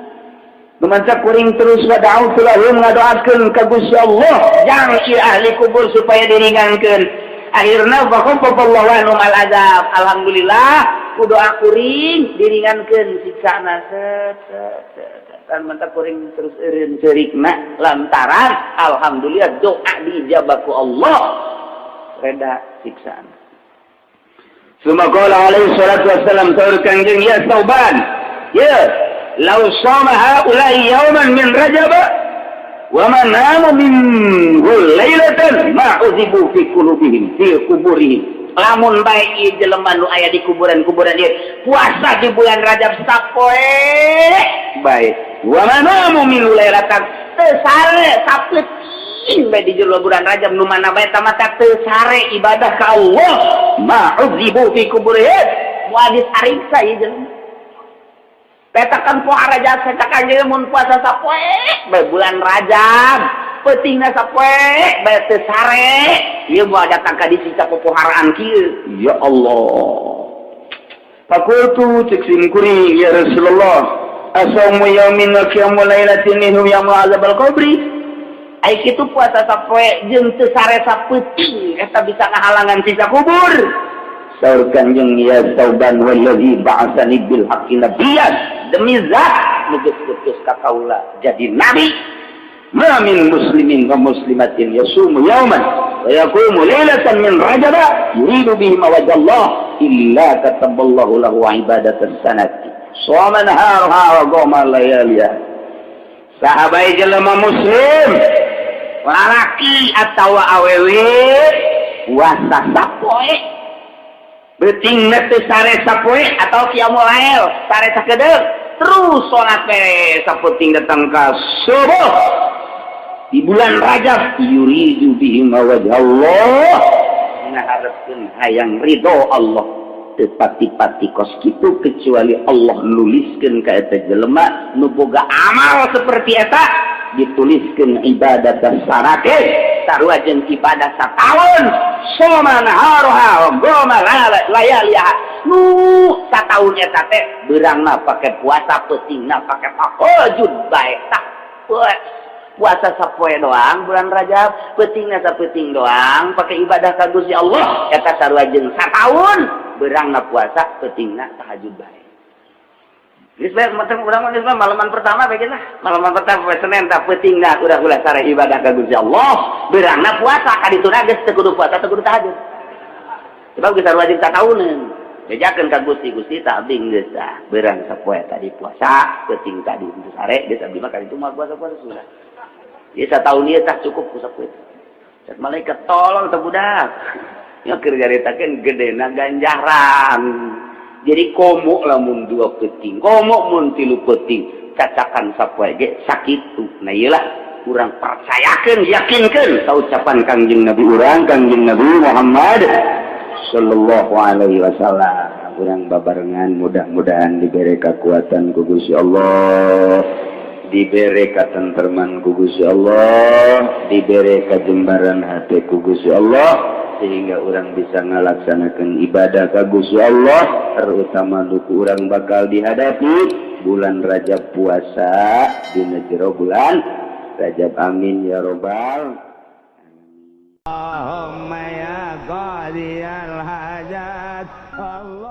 Lumanca kuring terus wa da'autu lahum, ngadoakeun ka Gusti Allah jang ieu ahli kubur supaya diringankeun. Akhirna fa khaffafallahu anhum al azab. Alhamdulillah, ku doa kuring diringankeun siksana, set set set. Kan mantap, kuring terus eureun ceurikna lantaran alhamdulillah doa diijabah ku Allah, reda siksaan. Summa qala alaihi salatu wassalam, saur Kangjeng, "Ya Tsauban, ya law shama haula'i yawman min Rajab wa ma namu minhu lailatan ma uzibu fi qulubihim fi kuburihim." Lamun bae ieu jelema nu aya di kuburan-kuburan ieu puasa di bulan Rajab sapoe bae, wa ma namu minhu lailatan, teu sare sapeuting bae di jero bulan Rajab, nu mana bae tamata teu sare ibadah ka Allah, ma uzibu fi kuburihim, moal disariksa ieu jelema. Petakan poe Rajab, petakan jeung mun puasa sapoe bae bulan Rajab, peutingna sapoe bae teu sare, ieu moal datang ka disiksa popoharaan kieu. Ya Allah. Fakultu, cek sim kuring, "Ya Rasulullah, asaumu yaumin wa qiyamu lailatin minhum yamna'u azabal qabri?" Ai kitu puasa sapoe jeung teu sare sapeuting eta bisa ngahalangan siksa kubur? Saur Kanjeng, "Ya Tsauban, wallazi ba'atsani bil haqqi nabiyyan," demi zat nu geus ngutus ka kaula jadi nabi, ma min muslimin wa muslimatin yasumu yauman wa yaqumu lailatan min Rajab yuridu bihi wajha Allah illa kataballahu lahu ibadatan sanati shoma naharuha wa qama layaliha. Saha bae jelema muslim, lalaki atawa awewe, puasa sapoe, beuting teu sare sapoe atau qiyamul lail sare sakedeung, terus salat we sapeuting datang ka subuh di bulan Rajab, yuridu bihi wajha Allah, ngaharepkeun hayang ridho Allah, teu pati-pati kos kitu kecuali Allah nuliskeun ka eta jelema nu boga amal seperti eta, dituliskeun ibadah sanate, sarua jeung ibadah sataun, shoma naharuha wa qama layaliha. Nu sataun eta teh beurangna pake puasa, peutingna pake tahajud bae. Tah, puasa sapoe doang bulan Rajab, peutingna sapeuting doang pake ibadah ka Gusti Allah, eta sarua jeung sataun beurangna puasa, peutingna tahajud bae. Geus bae macam urang mah, geus malaman pertama bae lah. Malaman pertama poe Senin, tah peutingna urang ulah sare ibadah ka Gusti Allah, beurangna puasa ka dituna geus teu kudu puasa, teu kudu tahajud. Sebab geus sarua jeung satauneun. Bejakeun ka Gusti, "Gusti, tak abdi geus tah beurang sapoe tadi puasa, peuting tadi teu sare, geus abdi mah ka ditu moal puasa-puasa sudah. Ieu sataun ieu tah cukup ku sapoe." Cek malaikat, "Tolong teh budak." Ya keur nyaritakeun gedena ganjaran. Jadi komo lamun dua peuting, komo mun tilu peuting, cacakan sapoe ge sakitu. Nah, iyalah urang percayakeun, yakinkeun ka ucapan Kangjeng Nabi urang, Kangjeng Nabi Muhammad sallallahu alaihi wasallam. Urang babarengan mudah-mudahan diberi kekuatan ku Gusti Allah, diberi katentreman ku Gusti Allah, diberi kajembaran hati ku Gusti Allah, sehingga urang bisa ngalaksanakan ibadah ka Gusti Allah, terutama duku urang bakal dihadapi bulan Rajab, puasa dina jero bulan Rajab. Amin ya robbal Allahumma ya qadiyal hajat Allah.